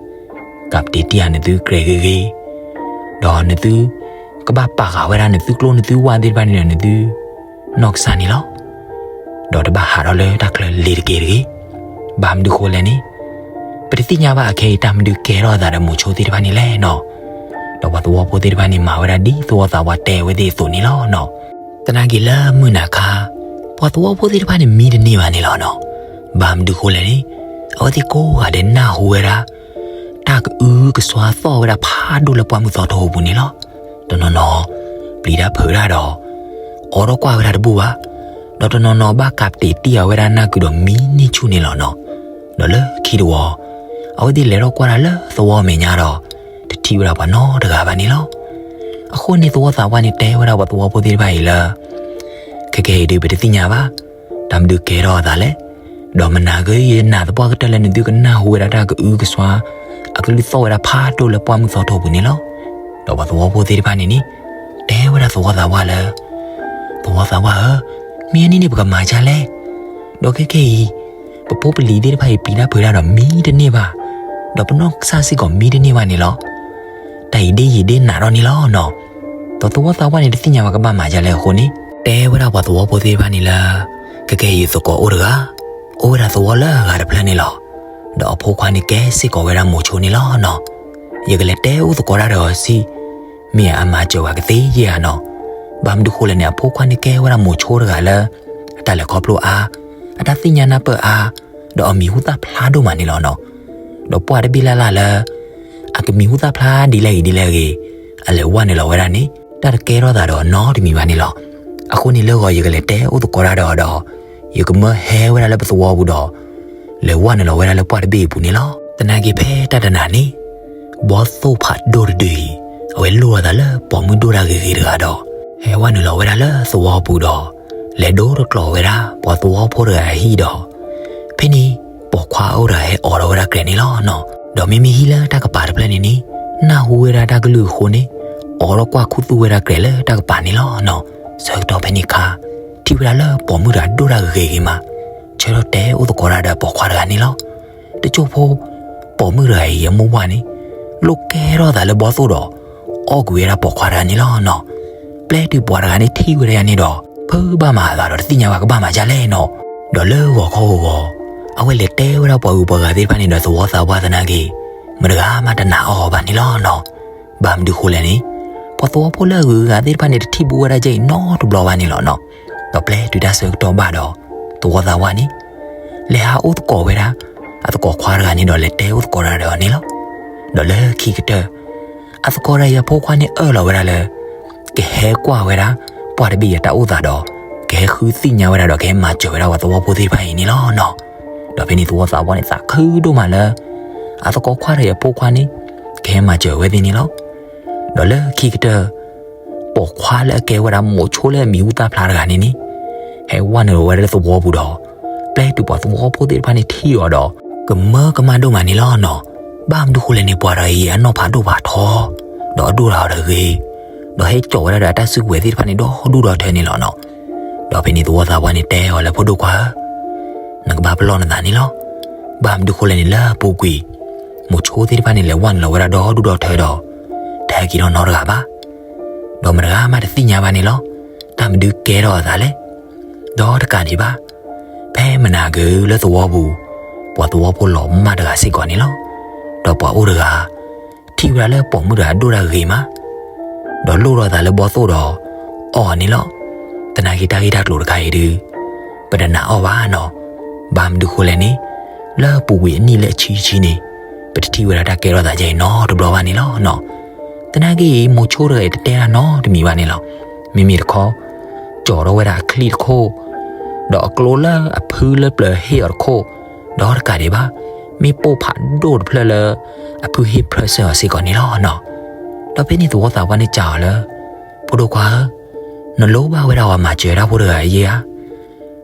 ကးပတ့ၢ်တံၢ်အနသုကြဲးဂ့ၤဂ့ၤ, ဒီးနသုကဘၣ်ပာ်ဃာ်ဝဲဒၣ်နသုကျိနသုဝၢ်သ့ၣ်တဖၣ်န့ၣ်ဒီးနသုနီၢ်ကစၢ်န့ၣ်လီၤ. ဒီးတဘၣ်ဟးထီၣ်လၢတၢ်ချၢလ့ၤတက့ၢ်တဂ့ၤ. ဘၣ်မနုၤဃိလဲၣ်န့ၣ်, ပတသ့ၣ်ညါဘၣ်အခဲအံၤတၢ်မနုၤကဲထီၣ်အသးဒီးမိၤဆိသ့ၣ်တဖၣ်န့ၣ်လဲၣ်နီၤ. ဒီးပှၤသဝီဖိသ့ၣ်တဖၣ်န့ၣ်မၤဝဲဒၣ်ဒ်သဝီသးပှၢ်တဲအဝဲသ့ၣ်အသိးန့ၣ်လီၤနီၤ. သနာ်က့လၢမုၢ်နၤခါ, ပှၤသဝီဖိသ့ၣ်တဖၣ်န့ၣ်မံတန့ၢ်ဘၣ်န့ၣ်လီၤနီၤ. ဘၣ်မနုၤဃိလဲၣ်န့ၣ်, အဝဲသ့ၣ်ကိးဂၤဒဲးနၢ်ဟူဝဲဒၣ် တၢ်ကအုကစွါသီၣ်ဝဲဒၣ်ဖးဒိၣ်လၢပှၢ်မုၢ်သီထိပူၤန့ၣ်လီၤ. တနီၤနီၤ ပျံၤတၢ်ဖုးတၢ်ဒီး အိးထီၣ်ကွၢ်ဝဲဒၣ်တဘူၣ်ဘၣ်. ဒီးတနီၤနီၤဘၣ်ကးပတ့ၢ်တံၢ်အဝဲဒၣ်နၢ်ကုာ်ဒီးမံန့ၢ်ဆူၣ်န့ၣ်လီၤနီၤ. ဒီးလၢခံတဝီ အဝဲသ့ၣ်လဲၤထီၣ်ကွၢ်တၢ်လၢသဝီမဲာ်ညါဒီး တထံၣ်ဝဲဒၣ်ပှၤနီတဂၤဘၣ်န့ၣ်လီၤ. အဃိန့ၣ်သဝီသးပှၢ်န့ၣ်တဲဝဲဒၣ်ပှၤသဝီဖိသ့ၣ်တဖၣ်အံၤလၢ ခဲကနံၣ်အံၤဒုးပတသ့ၣ်ညါဘၣ် တၢ်မနုၤကဲထီၣ်အသးလဲၣ်. ဒီးမနၤဂ့ၤ ယနာ်သပှၢ်ကတၢၢ်လၢနသုကနၢ်ဟူဝဲဒၣ်တၢ်ကအုကစွါ အကလုၢ်သီၣ်ဝဲဒၣ်ဖးဒိၣ်လၢပှၢ်မုၢ်သီထိပူၤန့ၣ်လီၤ. ဒီးပှၤသဝီဖိသ့ၣ်တဖၣ်န့ၣ်န့ၣ် တဲဝဲဒၣ်သဝီသးပှၢ်လၢ သဝီသးပှၢ်ဧၢ, မ့ၢ်အန့ၣ်န့ၣ် ပကမၤဒ်လဲၣ်. ဒီးခဲကနံၣ်အံၤ ပဖိပလံၤသ့ၣ်တဖၣ်အံၤပျံၤတၢ်ဖုးတၢ်ဒီးမံတန့ၢ်ဘၣ်, ဒီးပနီၢ်ကစၢ်စ့ၢ်ကီးမံတန့ၢ်ဘၣ်န့ၣ်လီၤ. တၢ်အံၤဒ်ယံာ်ဒ်နးထီၣ်န့ၣ်လီၤနီၤ. ဒီးသဝီသးပှၢ်န့ၣ်တသ့ၣ်ညါဘၣ်ကဘၣ်မၤဒ်လဲၣ်အဃိန့ၣ် တဲဝဲဒၣ်ပှၤသဝီဖိသ့ၣ်တဖၣ်န့ၣ်လၢ ခဲကနံၣ်အံၤသကိးအိၣ်တဂၤ, အိၣ်ဝဲဒၣ်သဝီလၢအဂၤတဖျၢၣ်န့ၣ်လီၤ. ဒီးအဖိခွါန့ၣ်ကဲစ့ၢ်ကီးဝဲဒၣ်မိၤဆိန့ၣ်လီၤနီၤ. ယကလဲၤတဲအိၣ်သကိးတၢ်ဒီးအီၤဆံး, မ့ၢ်အမၤစၢၤဝဲကသ့ယဲၢ်ဧါနီၤ. ဘၣ်မနုၤဃိလဲၣ်န့ၣ် အဖိခွါန့ၣ်ကဲဝဲဒၣ်မိၤဆိတဂၤလၢ အတၢ်လဲၤခီဖျိအါ, အတၢ်သ့ၣ်ညါနၢ်ပၢၢ်အါ, ဒီးအမံၤဟူသၣ်ဖျါဒိၣ်မးန့ၣ်လီၤနီၤ. ဒီးပှၢ်တဘ့ၣ်လၢ်လၢ်လၢ အကမံၤဟူသၣ်ဖျါဒ်လဲၣ်ဂ့ၤဒ်လဲၣ်ဂ့ၤ, အလဲၤဝဲနုာ်လီၤဝဲဒၣ်န့ၣ် တၢ်တကဲထီၣ်သးဒီးအီၤနီတမံၤဘၣ်န့ၣ်လီၤ. အဃိန့ၣ်လၢဂီၤယကလဲၤတဲအိၣ်သကိးတၢ်ဒီးအီၤဒီး ယကမၢဟဲဝဲဒၣ်လၢပသဝီပူၤဒီး လဲၤဝဲနုာ်လီၤဝဲဒၣ်လၢပှၢ်တဘ့ၣ်အပူၤန့ၣ်လီၤ. သနာ်က့ဖဲတၢ်တနၤန့ၣ် ဘီသိၣ်ဖးဒိၣ်တဒုအံၤ အဝဲလိၣ်ထီၣ်သးလၢပိာ်မုၣ်ဒိၣ်တၢ်ဂ့ၤဂ့ၤတဂၤဒီး ဟဲဝဲနုာ်လီၤဝဲဒၣ်လၢသဝီပူၤဒီး လဲၤဒိတကျိၤဝဲဒၣ်ပှၤသဝီဖိတဂၤအဟံၣ်ဒီး ဖဲန့ၣ် ပိာ်ခွါအိၣ်တဂၤဟဲအိးထီၣ်ဝဲဒၣ်ကြဲးန့ၣ်လီၤနီၤ. ဒီးမ့မ့ၢ်ဟံၣ်လၢတၢ်ကပၤတဖျၢၣ်န့ၣ်န့ၣ် နၢ်ဟူဝဲဒၣ်တၢ်ကလုၢ်အဃိန့ၣ် အိးထီၣ်ကွၢ်ခူသူၣ်ဝဲဒၣ်ကြဲးလၢတၢ်ကပၤန့ၣ်လီၤနီၤ. ဆၢကတီၢ်ဖဲန့ၣ်အခါ ထံၣ်ဝဲဒၣ်လၢပိာ်မုၣ်တဂၤဒိၣ်တၢ်ဂ့ၤဂ့ၤမး ဆၢထၢၣ်တဲအိၣ်သကိးတၢ်ဒီးပိာ်ခွါတဂၤန့ၣ်လီၤ. တစိၢ်ဖိ ပိာ်မုၣ်တဂၤအံၤအမိၢ်ပှၢ်န့ၣ် လိၣ်ကဲထီၣ်သးလၢဘီသိၣ်ဒီး အီၣ်ကွံာ်ဝဲဒၣ်ပိာ်ခွါတဂၤန့ၣ်လီၤနီၤ. ပျဲတုၤပှၤတဂၤန့ၣ်ထံၣ်ဝဲဒၣ်ယၤန့ၣ်ဒီး ဖုဘၣ်မၤအသးဒီးတသ့ၣ်ညါဘၣ်ကဘၣ်မၤဒ်လဲၣ်နီၤ. ဒီးလၢဂီၤခီဂီၤဂီၤ အဝဲလဲၤတဲဝဲဒၣ်ပှၤဂုၤပှၤဂၤသ့ၣ်တဖၣ်န့ၣ်ဒီးသဝီသးပှၢ်သနာ်က့ မတဂၤမးတနာ်အီၤဘၣ်န့ၣ်လီၤနီၤ. ဘၣ်မနုၤဃိလဲၣ်န့ၣ် ပှၤသဝီဖိလၢအဂုၤအဂၤသ့ၣ်တဖၣ်န့ၣ် တထံၣ်ဘူးဝဲဒၣ်ကဲအံၤနီတဘျီဘၣ်န့ၣ်လီၤနီၤ. ဒီးပျဲတုၤတၢ်ဆၢကတီၢ်ဘၣ်ဒီး သဝီသးပှၢ်န့ၣ် လဲၤဟးအိၣ်သကိးဝဲဒၣ် အသကိးခွါတဂၤန့ၣ်ဒီးလဲၤတဲအိၣ်သကိးတၢ်ဒီးအီၤန့ၣ်လီၤ. ဒီးလၢခံကတၢၢ် အသကိးတဂၤအံၤအဖိခွါန့ၣ်အၢၣ်လီၤဝဲဒၣ်လၢ ကဟဲကွၢ်ဝဲဒၣ် ပှၢ်တဘ့ၣ်အံၤအတၢ်အိၣ်သးဒီး ကဟဲဃုသ့ၣ်ညါဝဲဒၣ်ဒီး ကဟဲမၤစၢၤဝဲဒၣ်ပှၤသဝီဖိသ့ၣ်တဖၣ်အံၤန့ၣ်လီၤနီၤ. ဒီးဖဲန့ၣ်သဝီသးပှၢ်န့ၣ်သးခုဒိၣ်မးလၢ အသကိးခွါတဂၤအံၤအဖိခွါန့ၣ် ကဟဲမၤစၢၤဝဲသ့ၣ်န့ၣ်လီၤ. ဒီးလၢခံကတၢၢ် ပိာ်ခွါလၢအကဲဝဲဒၣ်မိၤဆိလၢအမံၤဟူသၣ်ဖျါတဂၤန့ၣ်န့ၣ် ဟဲဝဲနုာ်လီၤဝဲဒၣ်လၢသဝီပူၤဒီး ပျဲတုၤပှၤသဝီဖိသ့ၣ်တဖၣ်န့ၣ်ထံၣ်အီၤဒီး ကမၢကမၣ်ဒိၣ်မးန့ၣ်လီၤနီၤ. ဘၣ်မနုၤဃိလဲၣ်န့ၣ် ပှၤတဂၤအံၤအနီၢ်ဖးဒိၣ်ဖးထီ ဒီးအဒိၣ်တၢ်အီၤဒီးဂ့ၤ ဒီးဟဲစိာ်ဝဲဒၣ်ဒီးအတၢ်စုကဝဲၤသ့ၣ်တဖၣ်န့ၣ်ဒီဒူၣ်ဒီထၢန့ၣ်လီၤနီၤ. ဒီးဖဲန့ၣ်သဝီသးပှၢ်န့ၣ်တဲအီၤလၢဖိဒိၣ်ခွါဧၢ, နကဘၣ်ပလီၢ်နသးန့ၣ်လီၤ. ဘၣ်မနုၤဃိလဲၣ်န့ၣ် လၢအပူၤကွံာ် မိၤဆိသ့ၣ်တဖၣ်န့ၣ်လဲၤဝဲနုာ်လီၤဝဲဒၣ်ဒီဒူၣ်ဒီထၢဒီး တဟဲက့ၤထီၣ်နီတဂၤဘၣ်. ဒီးမတဂၤမးတသ့ၣ်ညါဘၣ်န့ၣ်လီၤ. တၢ်မနုၤကဲထီၣ်အသးလဲၣ်. ဒီးတကးဒံးဘၣ် ဖဲမနၤက့ၤလၢသဝီပူၤ ပှၤသဝီဖိလီၤမၢ်တဂၤစ့ၢ်ကီးန့ၣ်လီၤ. ဒီးပှၤအိၣ်တဂၤ ထံၣ်ဝဲဒၣ်လၢပိာ်မုၣ်တဂၤအဒိၣ်တၢ်ဂ့ၤမး ဒီးလိၣ်ထီၣ်သးလၢဘီသိၣ်ဒီး အီၣ်န့ၣ်လီၤ. သနာ်က့တၢ်ဂ့ၢ်တၢ်ကျိၤတခါအံၤဒုး ပတနာ်အီၤဘၣ်နီၤ. ဘၣ်မနုၤဃိလဲၣ်န့ၣ်, လၢပူၤကွံာ်အနံၣ်လၢအဆံဆံန့ၣ်, ပတထံၣ်ဝဲဒၣ်တၢ်ကဲထီၣ်သးဒ်အံၤနီတဘျီဘၣ်န့ၣ်လီၤနီၤ. သနာ်က့အံၤ မိၤဆိတဂၤအံၤတတဲတၢ်နီတမံၤဘၣ်န့ၣ်လီၤ. မ့မ့ၢ်တခီ, ကၠီၤထီၣ်ဝဲဒၣ်အချံတခိၣ်, ဒီးအကျိလၢအဖုလၢပျၢၤဟ့ၣ်အီၤတခိၣ်, ဒီးတကးဒံးဘၣ်, မ့ၣ်ပိၢ်ဖးဒိၣ်တဖျၢၣ်လၢ အဖုဟ့ၣ်ဖျၢၣ်စၢၤအီၤစ့ၢ်ကီးန့ၣ်လီၤနီၤ. ဒီးဖဲန့ၣ်သဝီသးပှၢ်န့ၣ်စံးအီၤလၢ, ဖိဒိၣ်ခွါဧၢ, နလိၣ်ဘၣ်ဝဲဒၣ်ပှၤမၤစၢၤတၢ်ဖိတဂၤအံၤဧါ.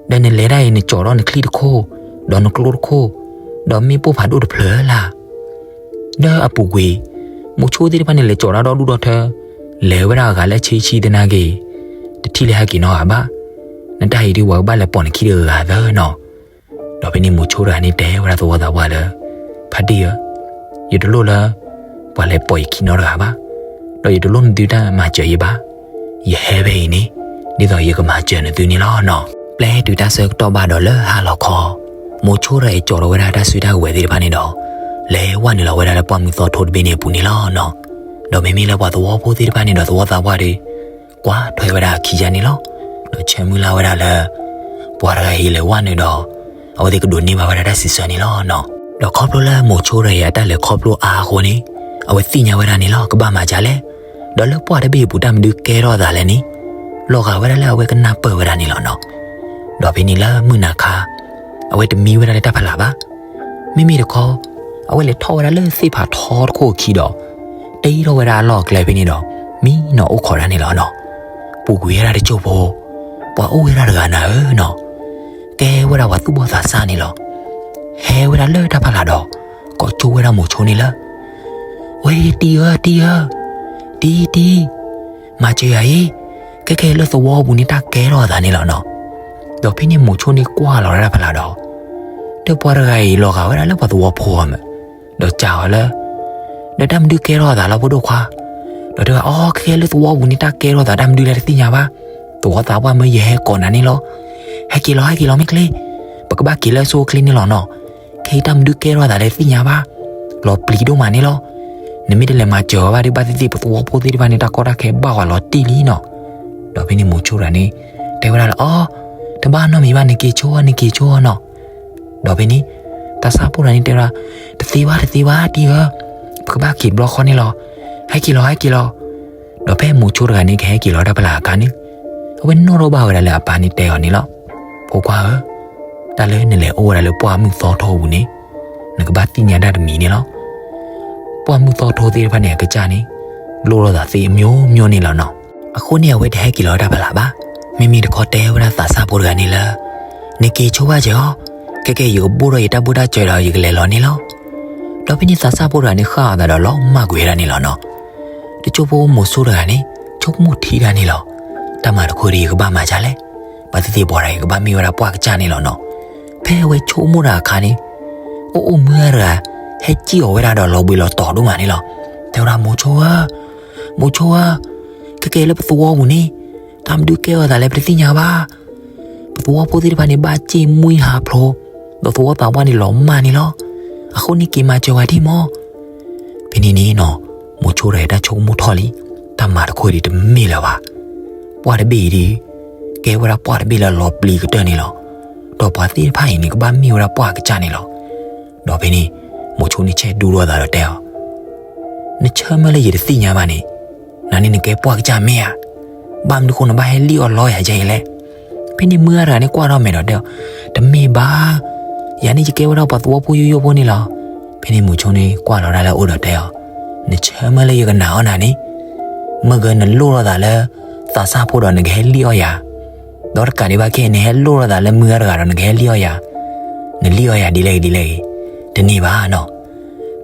ဒီးနလဲၤဒၣ်အံၤ နကၠီၤထီၣ်နချံတခိၣ်, ဒီးနကျိတခိၣ်, ဒီးမ့ၣ်ပိၢ်ဖးဒိၣ်တဖျၢၣ်လၢ်. ဒီးအပူၤကွံာ်, မိၤဆိသ့ၣ်တဖၣ်န့ၣ် လဲၤကၠီၤတၢ်ဒီဒူၣ်ဒီထၢ, လဲၤဝဲဒၣ်အဂၤလၢအဆံဆံသနာ်က့, တထံၣ်လၢဟဲက့ၤနီတဂၤဘၣ်. နတၢ်အံၤဒုး ပှၤကဘၣ်လဲၤပိာ်နခံတဂၤသၢနီၤ. ဒီးဖဲန့ၣ်မိၤဆိတဂၤန့ၣ်တဲဝဲဒၣ်သဝီသးပှၢ်လၢ, ဖါတံၢ်ဧၢ, ယတလိၣ်လၢ ပှၤလဲၤပိာ်ယခံနီတဂၤဘၣ်, ဒီးယတလိၣ်နသုတၢ်မၤစၢၤယဘၣ်. ယဟဲဖဲအံၤန့ၣ်, ဒ်သိးယကမၤစၢၤနသုန့ၣ်လီၤနီၤ. ပျဲတုၤတၢ်ဆၢကတီၢ်ဘၣ်ဒီးလၢဟါလီၤခီ, မိၤဆိတဂၤအံၤကၠီၤထီၣ်ဝဲဒၣ်တၢ်စုတၢ်ကဝဲၤသ့ၣ်တဖၣ်န့ၣ်ဒီး, လဲၤဝဲနုာ်လီၤဝဲဒၣ်လၢပှၢ်မုၢ်သီထိတဘ့ၣ်န့ၣ်အပူၤန့ၣ်လီၤနီၤ. ဒီးမ့မ့ၢ်လၢပှၤသဝီဖိသ့ၣ်တဖၣ်န့ၣ်ဒီးသဝီသးပှၢ်ဒီး ကွၢ်ထွဲဝဲဒၣ်အခံယါန့ၣ်လီၤ. ဒီးဆၢမုၢ်လၢ်ဝဲဒၣ်လၢ ပှၤတဂၤအံၤလဲၤဝဲနုာ်ဒီး အဝဲသ့ၣ်ကဒိးန့ၢ်ဘၣ်ဝဲဒၣ်တၢ်စံးဆၢန့ၣ်လီၤနီၤ. ဒီးခီဖျိလၢမိၤဆိတဂၤအံၤအတၢ်လဲၤခီဖျိအါအဃိန့ၣ်, အဝဲသ့ၣ်ညါဝဲဒၣ်န့ၣ်လီၤ ကဘၣ်မၤဒ်လဲၣ်, ဒီးလၢပှၢ်တဘ့ၣ်အပူၤတၢ်မနုၤကဲထီၣ်အသးလဲၣ်န့ၣ်, လီၤဂာ်ဝဲဒၣ်လၢအဝဲကနၢ်ပၢၢ်ဝဲဒၣ်န့ၣ်လီၤနီၤ. ဒီးဖဲန့ၣ်လၢမုၢ်နၤခါ, အဝဲတမံဝဲဒၣ်လၢတၢ်ဖးလာ်ဘၣ်. မ့မ့ၢ်တခီ, အဝဲလဲၤထီၣ်ဝဲဒၣ်လၢသ့ၣ်ဖးထီတခိၣ်အခံဒီး, တ့ထီၣ်ဝဲဒၣ်အလီၢ်အကျဲဖဲန့ၣ်ဒီး, မံနီၤအိၣ်ခိးဒၣ်န့ၣ်လီၤနီၤ. ပူၤကွံာ်ဝဲဒၣ်တစိၢ်ဖိ, ပှၤအိၣ်ဝဲဒၣ်တဂၤနၤဧၢနီၤ, ကဲဝဲဒၣ်ပှၤသူၣ်ဘီၣ်သးစၢ်န့ၣ်လီၤ. ဟဲဝဲဒၣ်လၢတၢ်ဖးလာ်ဒီး, ကိးကၠိဝဲဒၣ်မိၤဆိန့ၣ်လၢ ဝဲတံၢ်ဧၢ, တံၢ်ဧၢ, တံၢ်, တံၢ်, မၤစၢၤယၤအံၤ, ကဲကဲလၢသဝီပူၤန့ၣ်တၢ်ကဲထီၣ်အသးန့ၣ်လီၤနီၤ. ဒီးဖဲန့ၣ်မိၤဆိန့ၣ်ကွၢ်လီၤဝဲဒၣ်တၢ်ဖးလာ်ဒီး, ဒီးပှၤတဂၤအံၤလီၤဂာ်ဝဲဒၣ်လၢပှၤသဝီဖိအီၤမး, ဒီးစံးအီၤလၢ ဒီးတၢ်မနုၤကဲထီၣ်အသးလီၤဖိဒိၣ်ခွါ. ဒီးတဲဝဲ အီ ခဲလၢသဝီပူၤန့ၣ်တၢ်ကဲထီၣ်သးတၢ်မနုၤလဲၣ်တသ့ၣ်ညါဘၣ်. သဝီသးပှၢ်မၢယဟဲကိးနၤန့ၣ်လီၤ. ဟဲက့ၤလီၤ ဟဲက့ၤလီၤမ့ၢ်ချ့, ပကဘၣ်က့ၤလၢအဆိအချ့န့ၣ်လီၤနီၤ. ခဲအံၤတၢ်မနုၤကဲထီၣ်သးလဲၣ်တသ့ၣ်ညါဘၣ်. လီၤပျံၤဒိၣ်မးန့ၣ်လီၤ. နမ့ၢ်တလဲၤမၤစၢၤအီၤဘၣ်ဒီး ဘၣ်သ့ၣ်သ့ၣ်ပသဝီဖိသ့ၣ်တဖၣ်န့ၣ် တၢ်ကီတၢ်ခဲဘၣ်ဝဲလီၤတံၢ်လံနီၤ. ဒီးဖဲန့ၣ်မိၤဆိတဂၤန့ၣ် တဲဝဲဒၣ်လၢ အီ တဘၣ်နီတမံၤဘၣ် နက့ၤဆိ နက့ၤဆိနီၤ. ဒီးဖဲန့ၣ် သးစၢ်ဖိတဂၤန့ၣ်တဲဝဲဒၣ် တသ့ဘၣ် တသ့ဘၣ် တံၢ်ဧၢ, ပကဘၣ်က့ၤတဘျီဃီန့ၣ်လီၤ. ဟဲက့ၤလီၤ ဟဲက့ၤလီၤ. ဒီးဖဲမိၤဆိတဂၤန့ၣ် ကဟဲက့ၤလီၤတၢ်ဖးလာ်အခါန့ၣ် အဝဲနီၣ်ထီၣ်ဘၣ်ဝဲဒၣ်လၢအပၢ်န့ၣ်တဲအီၤန့ၣ်လီၤ. ဖိခွါဧၢ, တၢ်လၢနလဲၤအိၣ်ဝဲဒၣ်လၢပှၢ်မုၢ်သီထိပူၤန့ၣ် နကဘၣ်သ့ၣ်ညါတၢ်တမံၤန့ၣ်လီၤ. ပှၢ်မုၢ်သီထိသ့ၣ်တဖၣ်န့ၣ် အကစၢ်န့ၣ် လိၣ်ထီၣ်သးသ့အမျိုးမျိုးန့ၣ်လီၤနီၤ. အဃိန့ၣ် အဝဲတဟဲက့ၤလီၤတၢ်ဖးလာ်ဘၣ်. မ့မ့ၢ်တခီတဲဝဲဒၣ်သးစၢ်ဖိတဂၤန့ၣ်လၢ နက့ၤဆိဘၣ်စ့ၢ်အီၤ, ခဲကဲ ယကဘိၣ်ထီၣ်ယတၢ်ဘိၣ်တၢ်စၢၤဒီး ယကလဲၤလီၤန့ၣ်လီၤ. ဒီးဖဲန့ၣ်သးစၢ်ဖိတဂၤန့ၣ် ဃၣ်အသးဒီးလီၤမၢ်ကွံာ်ဝဲဒၣ်န့ၣ်လီၤနီၤ. တစိၢ်ဖိမိၤဆိတဂၤန့ၣ် ဆိကမိၣ်ထံတၢ်န့ၣ်လီၤ. တၢ်မၤတခီဒ်ယကဘၣ်မၤဒ်လဲၣ်. ဘၣ်သ့ၣ်သ့ၣ်ပှၤတဂၤ ယကဘၣ်မ့ၢ်ဝဲဒၣ်ပှၢ်ကစၢ်န့ၣ်လီၤနီၤ. ဖဲအဝဲဆိကမိၣ်တၢ်အခါန့ၣ် အိၣ်အိၣ်မုၢ်ဂၤတဂၤ ဟဲစံၣ်အီၤဝဲဒၣ်ဒီးလီၤဘှံးလီၤတီၤဒိၣ်မးန့ၣ်လီၤ. တဲဝဲဒၣ် မိၤဆိဧၢ, မိၤဆိဧၢ, ခဲကဲလၢပသဝီပူၤန့ၣ် တၢ်မနုၤကဲထီၣ်သးလဲၣ် ပတသ့ၣ်ညါဘၣ်. ပသဝီဖိသ့ၣ်တဖၣ်န့ၣ် ဘၣ်စ့ၣ်မှံဟးဖျိး, ဒီးသဝီသးပှၢ်န့ၣ်လီၤမၢ်န့ၣ်လီၤ. အဃိန့ၣ်က့ၤမၤစၢၤဝဲဒံးမီၢ်. ဖဲန့ၣ်န့ၣ်နီၤ မိၤဆိတဂၤတၢ်ဆိကမိၣ်ထီၣ်လံ, တၢ်မၤတခီဒ်တမ့ၢ်လၢၤဘၣ်. ပှၢ်တဘ့ၣ်အံၤဒ် ကဲဝဲဒၣ်ပှၢ်တဘ့ၣ်လၢလီၤပျံၤကတၢၢ်န့ၣ်လီၤ. ဒီးပှၤသ့ၣ်တဖၣ်အံၤန့ၣ် ကဘၣ်မ့ၢ်ဝဲဒၣ်ပှၢ်ကစၢ်န့ၣ်လီၤ. ဒီးဖဲန့ၣ် မိၤဆိန့ၣ်ဆဲးဒူထီၣ်သးဒီးတဲအီၤ နဆၢမုၢ်လၢယတသ့ၣ်ညါဘၣ်န့ၣ်, နန့ၣ်နကဲပှၢ်ကစၢ်မ့ၢ်ဧါ. ဘၣ်မနုၤဃိနဘၣ်ဟဲလံၣ်အီၣ်လီယၤဒ်အံၤလဲၣ်. ဖဲန့ၣ်မုၢ်ဂၤတဂၤန့ၣ်ကွၢ်ထီၣ်မဲာ်ဒီးတဲအီၤ, တမ့ၢ်ဘၣ်, ယၤန့ၣ်ယကဲဝဲဒၣ်ပှၤသဝီဖိယိယိဖိန့ၣ်လီၤ. ဖဲန့ၣ်မိၤဆိန့ၣ်ကွၢ်လီၤဒၣ်လၢအအိၣ်ဒီးတဲအီၤ, နဆၢမုၢ်လၢယကနာ်အီၤနၤန့ၣ်, မ့ၢ်ဂ့ၤနလိၣ်ထီၣ်သးလၢ သးစၢ်ဖိဒီးနကဟဲလံၣ်အီၣ်ယၤ, ဒီးတကးဒံးဘၣ်ခဲအံၤ နဟဲလိၣ်ထီၣ်သးလၢမုၢ်ဂၤတဂၤဒီးနကဟဲလံၣ်အီၣ်ယၤ, နလံၣ်အီၣ်ယၤဒ်လဲၣ်ဂ့ၤဒ်လဲၣ်ဂ့ၤ, တန့ၢ်ဘၣ်နီၤ.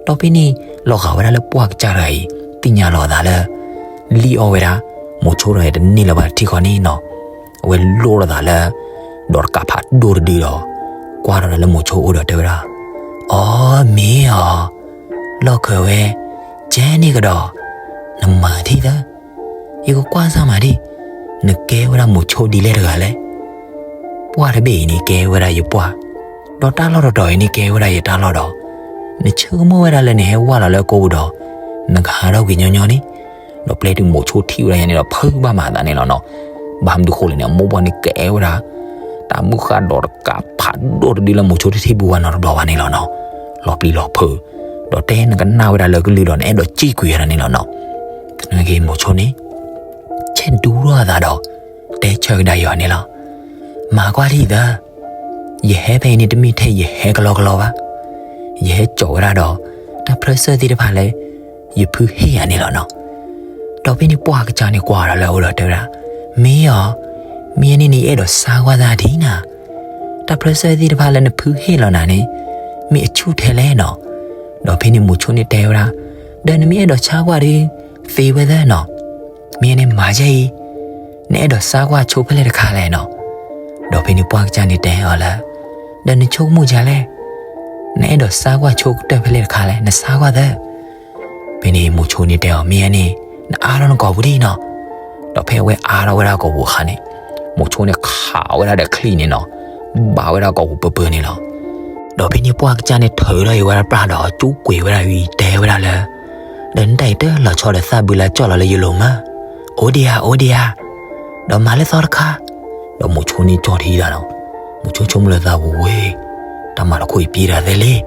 ဒီးဖဲန့ၣ် လီၤဂာ်ဝဲဒၣ်လၢပှၢ်ကစၢ်တဂၤအံၤ သ့ၣ်ညါလီၤအသးလၢ လံၣ်အီၣ်ဝဲဒၣ် မိၤဆိတဂၤတန့ၢ်လၢၤဘၣ်တထံၣ်ဃီန့ၣ်နီၤ. အဝဲလိၣ်ထီၣ်သးလၢ ဒီးတကးဖးဒိၣ်တဒုဒီး ကွၢ်ထီၣ်ဒၣ်လၢမိၤဆိအအိၣ်ဒီးတဲဝဲဒၣ်, အီ မ့ၢ်အီၤ, လီၢ်ခၢးဝဲ ကဲန့ၣ်ကဒီး, နမၤထံၣ်သၢ ယကကွၢ်စၢ်မးဒံး, နကဲဝဲဒၣ်မိၤဆိဒ်လဲၣ်တဂၤလဲၣ်. ပှၢ်တဘ့ၣ်အံၤန့ၣ်ကဲဝဲဒၣ်ယပှၢ်, ဒီးတၢ်လီၢ်တတီၤအံၤန့ၣ်ကဲဝဲဒၣ်ယတၢ်လီၢ်ဒီး, နဆၢကမီၣ်ဝဲဒၣ်လၢနဟဲဝၢ်လီၤလၢအကိပူၤဒီး, နကဟးထီၣ်ကွံာ်ညီညီန့ၣ်, ဒီးပျဲတုၤမိၤဆိထံၣ်ဝဲဒၣ်ယၤန့ၣ်ဒီး ဖုးဘၣ်မၤအသးန့ၣ်လီၤနီၤ. ဘၣ်မနုၤဃိလဲၣ်န့ၣ် အမိၢ်ပှၢ်န့ၣ်ကဲဝဲဒၣ် တၢ်မုၢ်ဃၢ်ဒီးတကးဖးဒိၣ်တဒုလၢမိၤဆိတထံၣ်ဘၣ်ဝဲနီတဘျီဘၣ်န့ၣ်လီၤနီၤ. လီၤပျံၤလီၤဖုး, ဒီးတဲနကနၣ်ဝဲဒၣ်လၢကလုၢ်ဒီးနအဲၣ်ဒိးစံၣ်ကွံာ်ဝဲဒၣ်န့ၣ်လီၤနီၤ. သနာ်က့မိၤဆိန့ၣ် ဆဲးဒူထီၣ်အသးဒီး တဲဆၢကဒါက့ၤအီၤန့ၣ်လီၤ. မၤကွၢ်ဒံးသၢ, ယဟဲဖဲအံၤန့ၣ်တမ့ၢ်ထဲယဟဲကလီကလီဘၣ်. ယဟဲစိာ်ဝဲဒၣ်ဒီး တၢ်ဖြၢၣ်စၢၣ်သ့ၣ်တဖၣ်လၢ ယဖုဟ့ၣ်ယၤန့ၣ်လီၤနီၤ. ဒီးဖဲန့ၣ်ပှၢ်ကစၢ်န့ၣ်ကွၢ်ဒီးလၢအအိၣ်ဒီးတဲဝဲဒၣ်, မ့ၢ်အီၤ, မ့ၢ်အန့ၣ်န့ၣ် ယအဲၣ်ဒိးဆါကွၢ်သးဒံးနၤ, တၢ်ဖြၢၣ်စၢၣ်သ့ၣ်တဖၣ်လၢနဖုဟ့ၣ်လီၤနၤန့ၣ် မ့ၢ်အဆူၣ်ထဲလဲၣ်နီၤ. ဒီးဖဲန့ၣ်မိၤဆိန့ၣ်တဲဝဲဒၣ်, ဒီးနမ့ၢ်အဲၣ်ဒိးဆါကွၢ်ဒီး သ့ဝဲသၢနီၤ. မ့ၢ်အန့ၣ်မၤယဲအံၤ, နအဲၣ်ဒိးဆါကွၢ်ဆိဖဲလဲၣ်တခါလဲၣ်နီၤ. ဒီးဖဲန့ၣ်ပှၢ်ကစၢ်န့ၣ်တဲအီၤလၢ, ဒီးနဆိကမိၣ်ယၤလဲၣ်, နအဲၣ်ဒိးဆါကွၢ်ဆိကတၢၢ်ဖဲလဲၣ်တခါလဲၣ်, နဆါကွၢ်သၢ. ဖဲန့ၣ်မိၤဆိန့ၣ်တဲအီၤ မ့ၢ်အန့ၣ် နအါထီၣ်နကိာ်ပူၤဒံးနီၤ. ဒီးဖဲအဝဲအါထီၣ်ဝဲဒၣ်ကိာ်ပူၤအခါန့ၣ်, မိၤဆိန့ၣ်ခးဝဲဒၣ်ဒီးချံၣ်န့ၣ်နီၤ, ဘၣ်ဝဲဒၣ်ကိာ်ပူၤပၢၤပၢၤန့ၣ်လီၤ. ဒီးဖဲန့ၣ်ပှၢ်ကစၢ်န့ၣ်ထုးထီၣ်အံၤဝဲဒၣ်ပျၢ်ဒီး ကၠူကွံာ်ဝဲဒၣ်အံၤတဲဝဲဒၣ်လၢ, ဒီးနတၢ်အံၤတလီၤဆီဒီးသၣ်ဘုလၢကၠီၣ်လီၤလၢယလိၤမး, အိၣ်ဒံးဧါ အိၣ်ဒံးဧါ, ဒီးမၤလၢသီတခါ. ဒီးမိၤဆိန့ၣ်ကၠီၣ်ထံဒီးနီၤ, မိၤဆိဆိကမိၣ်လၢသးဝဲ, တၢ်မၤတခိၣ်အံၤပျံၤတၢ်သဲလဲၣ်.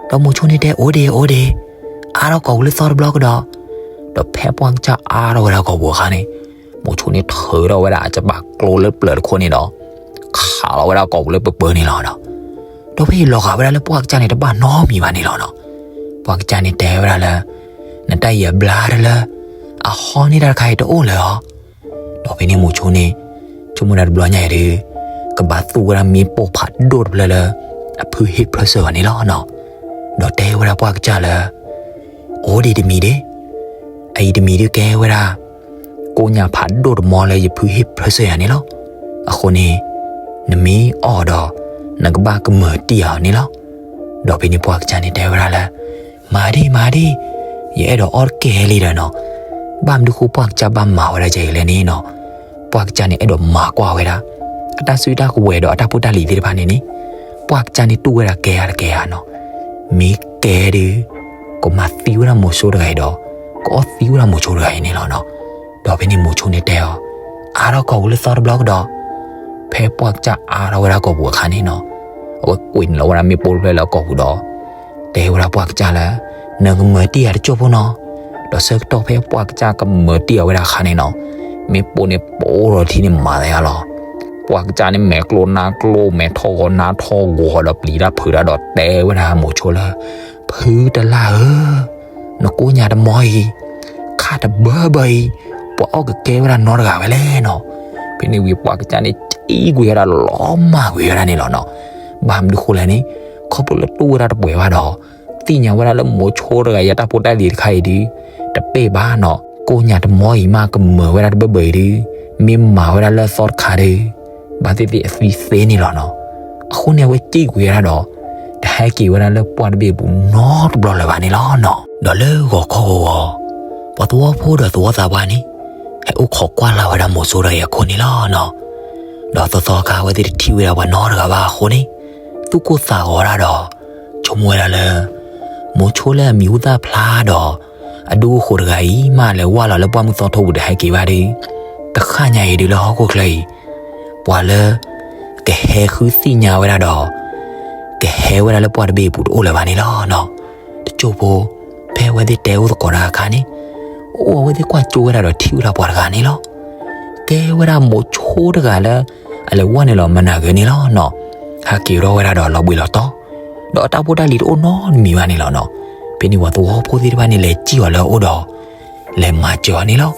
ဒီးမိၤဆိန့ၣ်တဲ အိၣ်ဒံး အိၣ်ဒံး, အါထီၣ်ကိာ်ပူၤလၢသီတဘျီကဒီး. ဒီးဖဲပှၢ်ကစၢ်အါထီၣ်ဝဲဒၣ်ကိာ်ပူၤအခါန့ၣ်, မိၤဆိန့ၣ်ထုးထီၣ်ဝဲဒၣ်အကဘၣ်ကျိလၢပျၢၤတခိၣ်န့ၣ်ဒီး ခးလီၤဝဲဒၣ်ကိာ်ပူၤလၢပၢၤပၢၤန့ၣ်လီၤနီၤ. ဒီးဖဲအံၤလီၤဂာ်ဝဲဒၣ်လၢပှၢ်ကစၢ်န့ၣ်တဘၣ်နီတမံၤဘၣ်န့ၣ်လီၤနီၤ. ပှၢ်ကစၢ်န့ၣ်တဲဝဲဒၣ်လၢ, နတၢ်အံၤအဘျါတလၢ, အဟီန့ၢ်တၢ်တခါအံၤတအိၣ်လၢၤအီၤ. ဒီးဖဲန့ၣ်မိၤဆိန့ၣ်, ဆိကမိၣ်ဒၣ်တဘျီညါအံၤဒီး, ကဘၣ်သူၣ်ဝဲဒၣ်မ့ၣ်ပိၢ်ဖးဒိၣ်တဖျၢၣ်လၢ, အဖုဟ့ၣ်ဖျၢၣ်စၢၤအီၤန့ၣ်လီၤနီၤ. ဒီးတဲဝဲဒၣ်ပှၢ်ကစၢ်လၢ, အိၣ်ဒံးတမံၤဒ့ၣ်, အအံၤတမံၤဒုးကဲဝဲဒၣ် ကိးညၣ်ဖးဒိၣ်တမီလၢယဖုဟ့ၣ်ဖျၢၣ်စၢၤယၤန့ၣ်လီၤ. အဃိန့ၣ်, နမ့ၢ်အီၣ်ဒီး, နကဘၣ်ကမၢၤတံၢ်အီၤန့ၣ်လီၤ. ဒီးဖဲန့ၣ်ပှၢ်ကစၢ်န့ၣ်တဲဝဲဒၣ်လၢ, မၤဒံး မၤဒံး, ယအဲၣ်ဒိးအီၣ်တကဲလံဒီးနီၤ. ဘၣ်မနုၤဃိပှၢ်ကစၢ်ဘၣ်မၤဝဲဒၣ်ဒ်အံၤလဲၣ်န့ၣ်နီၤ. ပှၢ်ကစၢ်န့ၣ်အဲၣ်ဒိးမၤကွၢ်ဝဲဒၣ်, အတၢ်စုတၢ်ကဝဲၤဒီးအတၢ်ဖိတၢ်လံၤသ့ၣ်တဖၣ်န့ၣ်န့ၣ်, ပှၢ်ကစၢ်န့ၣ်တူၢ်ဝဲဒၣ်ကဲဧါတကဲဧါနီၤ. မ့ၢ်ကဲဒုး, ကမၤသံဝဲဒၣ်မိၤဆိတဂၤအံၤဒီး, ကအီၣ်သံဝဲဒၣ်မိၤဆိတဂၤအံၤန့ၣ်လီၤနီၤ. ဒီးဖဲန့ၣ်မိၤဆိန့ၣ်တဲအီၤ, အါထီၣ်ကိာ်ပူၤလၢသီတဘျီကဒီး. ဖဲပှၢ်ကစၢ်အါထီၣ်ဝဲဒၣ်ကိာ်ပူၤအခါန့ၣ်နီၤ, အဝဲကွံာ်န့ၢ်လီၤဝဲဒၣ်မ့ၣ်ပိၢ်တဖျၢၣ်လၢအကိာ်ပူၤဒီး, တဲဝဲဒၣ်ပှၢ်ကစၢ်လၢ, နကမၢၤတံၢ်ယၤတစိၢ်ဖိနီၤ. ဒီးဆၢကတီၢ်ဖဲပှၢ်ကစၢ်ကမၢၤတံၢ်အီၤဝဲဒၣ်အခါန့ၣ်နီၤ, မ့ၣ်ပိၢ်န့ၣ်ပိၢ်ထီၣ်ထံန့ၣ်မၤသးလီၤ. ပှၢ်ကစၢ်န့ၣ်မဲာ်ကျိနါကျိ မဲာ်ထီၣ်ဂီၤနါထီၣ်ဂီၤဒီးပျံၤတၢ်ဖုးတၢ်ဒီးတဲဝဲဒၣ်မိၤဆိလၢ, ဖုတလၢ်ဧၢ, နကိးညၣ်တမီအံၤ, ခါတဘၢဘၢအံၤ, ပှၤအီၣ်ကကဲဝဲဒၣ်နီတဂၤဝဲလဲၣ်နီၤ. ဖဲန့ၣ်ဝံၤပှၢ်ကစၢ်န့ၣ် စံၣ်ကွံာ်ဝဲဒၣ်လီၤမၢ်ကွံာ်ဝဲဒၣ်န့ၣ်လီၤနီၤ. ဘၣ်မနုၤဃိလဲၣ်န့ၣ်, ခီဖျိလၢတူၢ်ဝဲဒၣ်တပှဲၤဘၣ်ဒီး, သ့ၣ်ညါဝဲဒၣ်လၢမိၤဆိတဂၤအံၤအတၢ်ဖိတၢ်လံၤတခါအံၤဒီး, တပ့ၢ်ဘၣ်နီၤ. ကိးညၣ်တမီအံၤမးကမၢၤဝဲဒၣ်တဘၢဘၢအံၤဒီး, မ့ၢ်မၤဝဲဒၣ်လၢအသီတခါဒီး, ဘၣ်သ့ၣ်သ့ၣ်အသံသ့န့ၣ်လီၤနီၤ. အဃိန့ၣ်အဝဲစံၣ်ကွံာ်ဝဲဒၣ်ဒီး, တဟဲက့ၤဝဲဒၣ်လၢပှၢ်တဘ့ၣ်အပူၤနီတဘျီလၢၤဘၣ်န့ၣ်လီၤနီၤ. ဒီးလၢဂီၤခီဂီၤဂီၤ, ပှၤသဝီဖိဒီးသဝီသးပှၢ်န့ၣ်, ဟဲအိၣ်ခိးကွၢ်လၢ်ဝဲဒၣ်မိၤဆိဒီးအံၤအခိၣ်န့ၣ်လီၤနီၤ. ဒီးသီသီအခါအဝဲသ့ၣ်တထံၣ်ဝဲဒၣ်ပှၤနီတဂၤဘၣ်အဃိန့ၣ်, သူၣ်ကိၢ်သးဂီၤဒၣ်ဒီး, ဆိကမိၣ်ဝဲဒၣ်လၢ မိၤဆိလၢအမံၤဟူသၣ်ဖျါဒီး, အဒူအဃိၤတဂၤအံၤမးလဲၤဝဲလီၤလၢပှၢ်မုၢ်သီထိပူၤတဟဲက့ၤဘၣ်ဒီး, တဃၣ်ညါအံၤဒုးလၢဟီၣ်ခိၣ်ချၢအံၤ, ပှၤလၢကဟဲဃုသ့ၣ်ညါဝဲဒၣ်ဒီး, ကဟဲဝဲဒၣ်လၢပှၢ်တဘ့ၣ်အပူၤတအိၣ်လၢၤဘၣ်န့ၣ်လီၤနီၤ. တစိၢ်ဖိ, ဖဲအဝဲသ့ၣ်တဲအိၣ်သကိးတၢ်အခါန့ၣ်, အိၣ်အဝဲသ့ၣ်ကွၢ်ကၠိဝဲဒၣ်ဒီးထံၣ်ဝဲဒၣ်ပှၤတဂၤန့ၣ်လီၤ. ကဲဝဲဒၣ်မိၤဆိတဂၤလၢ အလဲၤဝဲန့ၣ်လီၤမနၤဂ့ၤန့ၣ်လီၤနီၤ. ဟဲက့ၤထီၣ်ဝဲဒၣ်ဒီးလီၤဘှံးလီၤတီၤ, ဒီးအတၢ်ဖိတၢ်လံၤတအိၣ်နီတမံၤဘၣ်န့ၣ်လီၤနီၤ. ဖဲန့ၣ်ပှၤသဝီဖိသ့ၣ်တဖၣ်န့ၣ်လဲၤစံၣ်အီၤလၢအအိၣ်ဒီး လဲၤမၤစၢၤအီၤန့ၣ်လီၤ.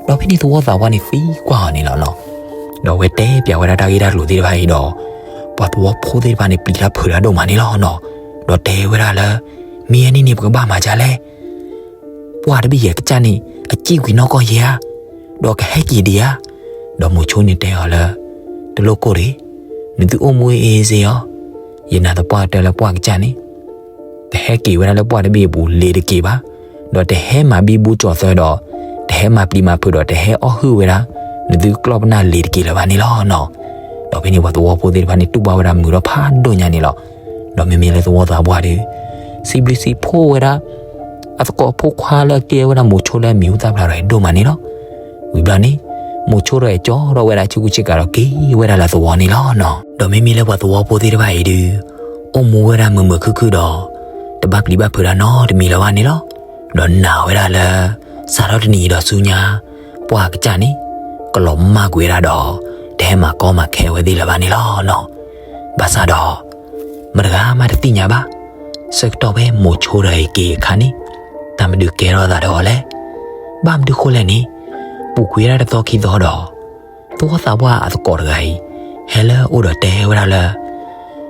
ဒီးဖဲန့ၣ်သဝီသးပှၢ်န့ၣ်သံကွၢ်အီၤန့ၣ်လီၤနီၤ. ဒီးအဝဲတဲပၠးဝဲဒၣ်တၢ်ဂ့ၢ်တၢ်ကျိၤသ့ၣ်တဖၣ်အံၤဒီး ပှၤသဝီဖိသ့ၣ်တဖၣ်န့ၣ် ပျံၤတၢ်ဖုးတၢ်ဒိၣ်မးန့ၣ်လီၤနီၤ. ဒီးတဲဝဲဒၣ်လၢ မ့ၢ်အန့ၣ်န့ၣ် ပကဘၣ်မၤဒ်လဲၣ်. ပှၢ်တဘ့ၣ်ယဲၢ်ကစၢ်န့ၣ် အစံၣ်ကွံာ်နီၢ်ကီၢ်ယဲၢ်ဧါ, ဒီးကဟဲက့ၤဒံးဧါ. ဒီးမိၤဆိန့ၣ်တဲအီၤလၢ တလိၣ်ကိၢ်တဂ့ၤ, နသုအိၣ်မူအ့ၣ်စ့အီၤ, ယနာ်သပှၢ်ကတၢၢ်လၢပှၢ်ကစၢ်န့ၣ် တဟဲက့ၤဝဲဒၣ်လၢပှၢ်တဘ့ၣ်အပူၤလ့ၤတက့ၤဘၣ်, ဒီးတဟဲမၤဘံဘူကၠီၤသၢဒီး တဟဲမၤပျံၤမၤဖုးဒီးတဟဲအီၣ်ဟုၣ်ဝဲဒၣ် နသုကျီၢ်ပနၢ်လ့ၤတက့ၤလၢၤဘၣ်န့ၣ်လီၤနီၤ. ဒီးဖဲန့ၣ်ပှၤသဝီဖိသ့ၣ်တဖၣ်န့ၣ် တူၢ်ဘၣ်ဝဲဒၣ်မုာ်ထီၣ်ဖးဒိၣ်ညါန့ၣ်လီၤ. ဒီးမ့မ့ၢ်လၢသဝီသးပှၢ်ဒီး စံးဘျုးစံးဖှိၣ်ဝဲဒၣ် အသကိးဖိခွါလၢအကဲဝဲဒၣ်မိၤဆိလၢအမံၤဟူသၣ်ဖျါဒီးဒိၣ်မးန့ၣ်လီၤ. ဝံၤဘျီန့ၣ် မိၤဆိထီၣ်အဲၣ်ကၠီထီၣ်ဝဲဒၣ်ဆ့ကူဆ့ကၤဒီးက့ၤဝဲဒၣ်လၢသဝီန့ၣ်လီၤနီၤ. ဒီးမ့မ့ၢ်လၢပှၤသဝီဖိသ့ၣ်တဖၣ်အံၤဒုး အိၣ်မူဝဲဒၣ်မုာ်မုာ်ခုၣ်ခုၣ်ဒီး တဘၣ်ပျံၤဘၣ်ဖုးတၢ်နီတမံၤလၢၤဘၣ်န့ၣ်လီၤ. ဒီးနာ်ဝဲဒၣ်လၢ စးထီၣ်တနံၤအံၤဒီးဆူညါ ပှၢ်ကစၢ်န့ၣ် ကလီၤမၢ်ကွံာ်ဝဲဒၣ်ဒီး တဟဲမၤကီမၤခဲဝဲသ့ၣ်လၢၤဘၣ်န့ၣ်လီၤနီၤ. ဘၣ်ဆၣ်ဒီး မတဂၤမးတသ့ၣ်ညါဘၣ် ဆၢကတီၢ်ဖဲမိၤဆိထီၣ်အံၤက့ၤအခါန့ၣ် တၢ်မနုၤကဲထီၣ်သးဒီးအီၤလဲၣ်. ဘၣ်မနုၤဃိလဲၣ်န့ၣ် ပူၤကွံာ်ဝဲဒၣ်တသီခံသီဒီး သဝီသးပှၢ်အသကိးတဂၤအံၤ ဟဲလၢအအိၣ်ဒီးတဲဝဲဒၣ်လၢ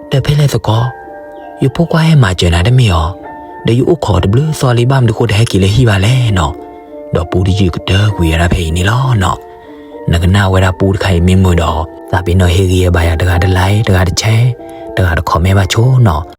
ဒီးဖဲလဲၣ်သကိး, ယဖိခွါဟဲမၤစၢၤနၤတမ့ၢ်အီၤ, ဒီးယအိၣ်ခိးတဘျုးသီလံ ဘၣ်မနုၤဃိတဟဲက့ၤလၢဟံၣ်ဘၣ်လဲၣ်နီၤ. ဒီးပူတယုၢ်ကတၢၢ်ကွံာ်ဝဲဒၣ်ဖဲအံၤန့ၣ်လီၤနီၤ. နကနၣ်ဝဲဒၣ်ပူတခါအံၤမ့ၢ်မုာ်ဒီး သးပ့ၤနီၣ်ဟ့ၣ်ဂံၢ်ဟ့ၣ်ဘါယၤတဂၤတlike တဂၤတshare တဂၤတcommentဘၣ်ဆိနီၤ.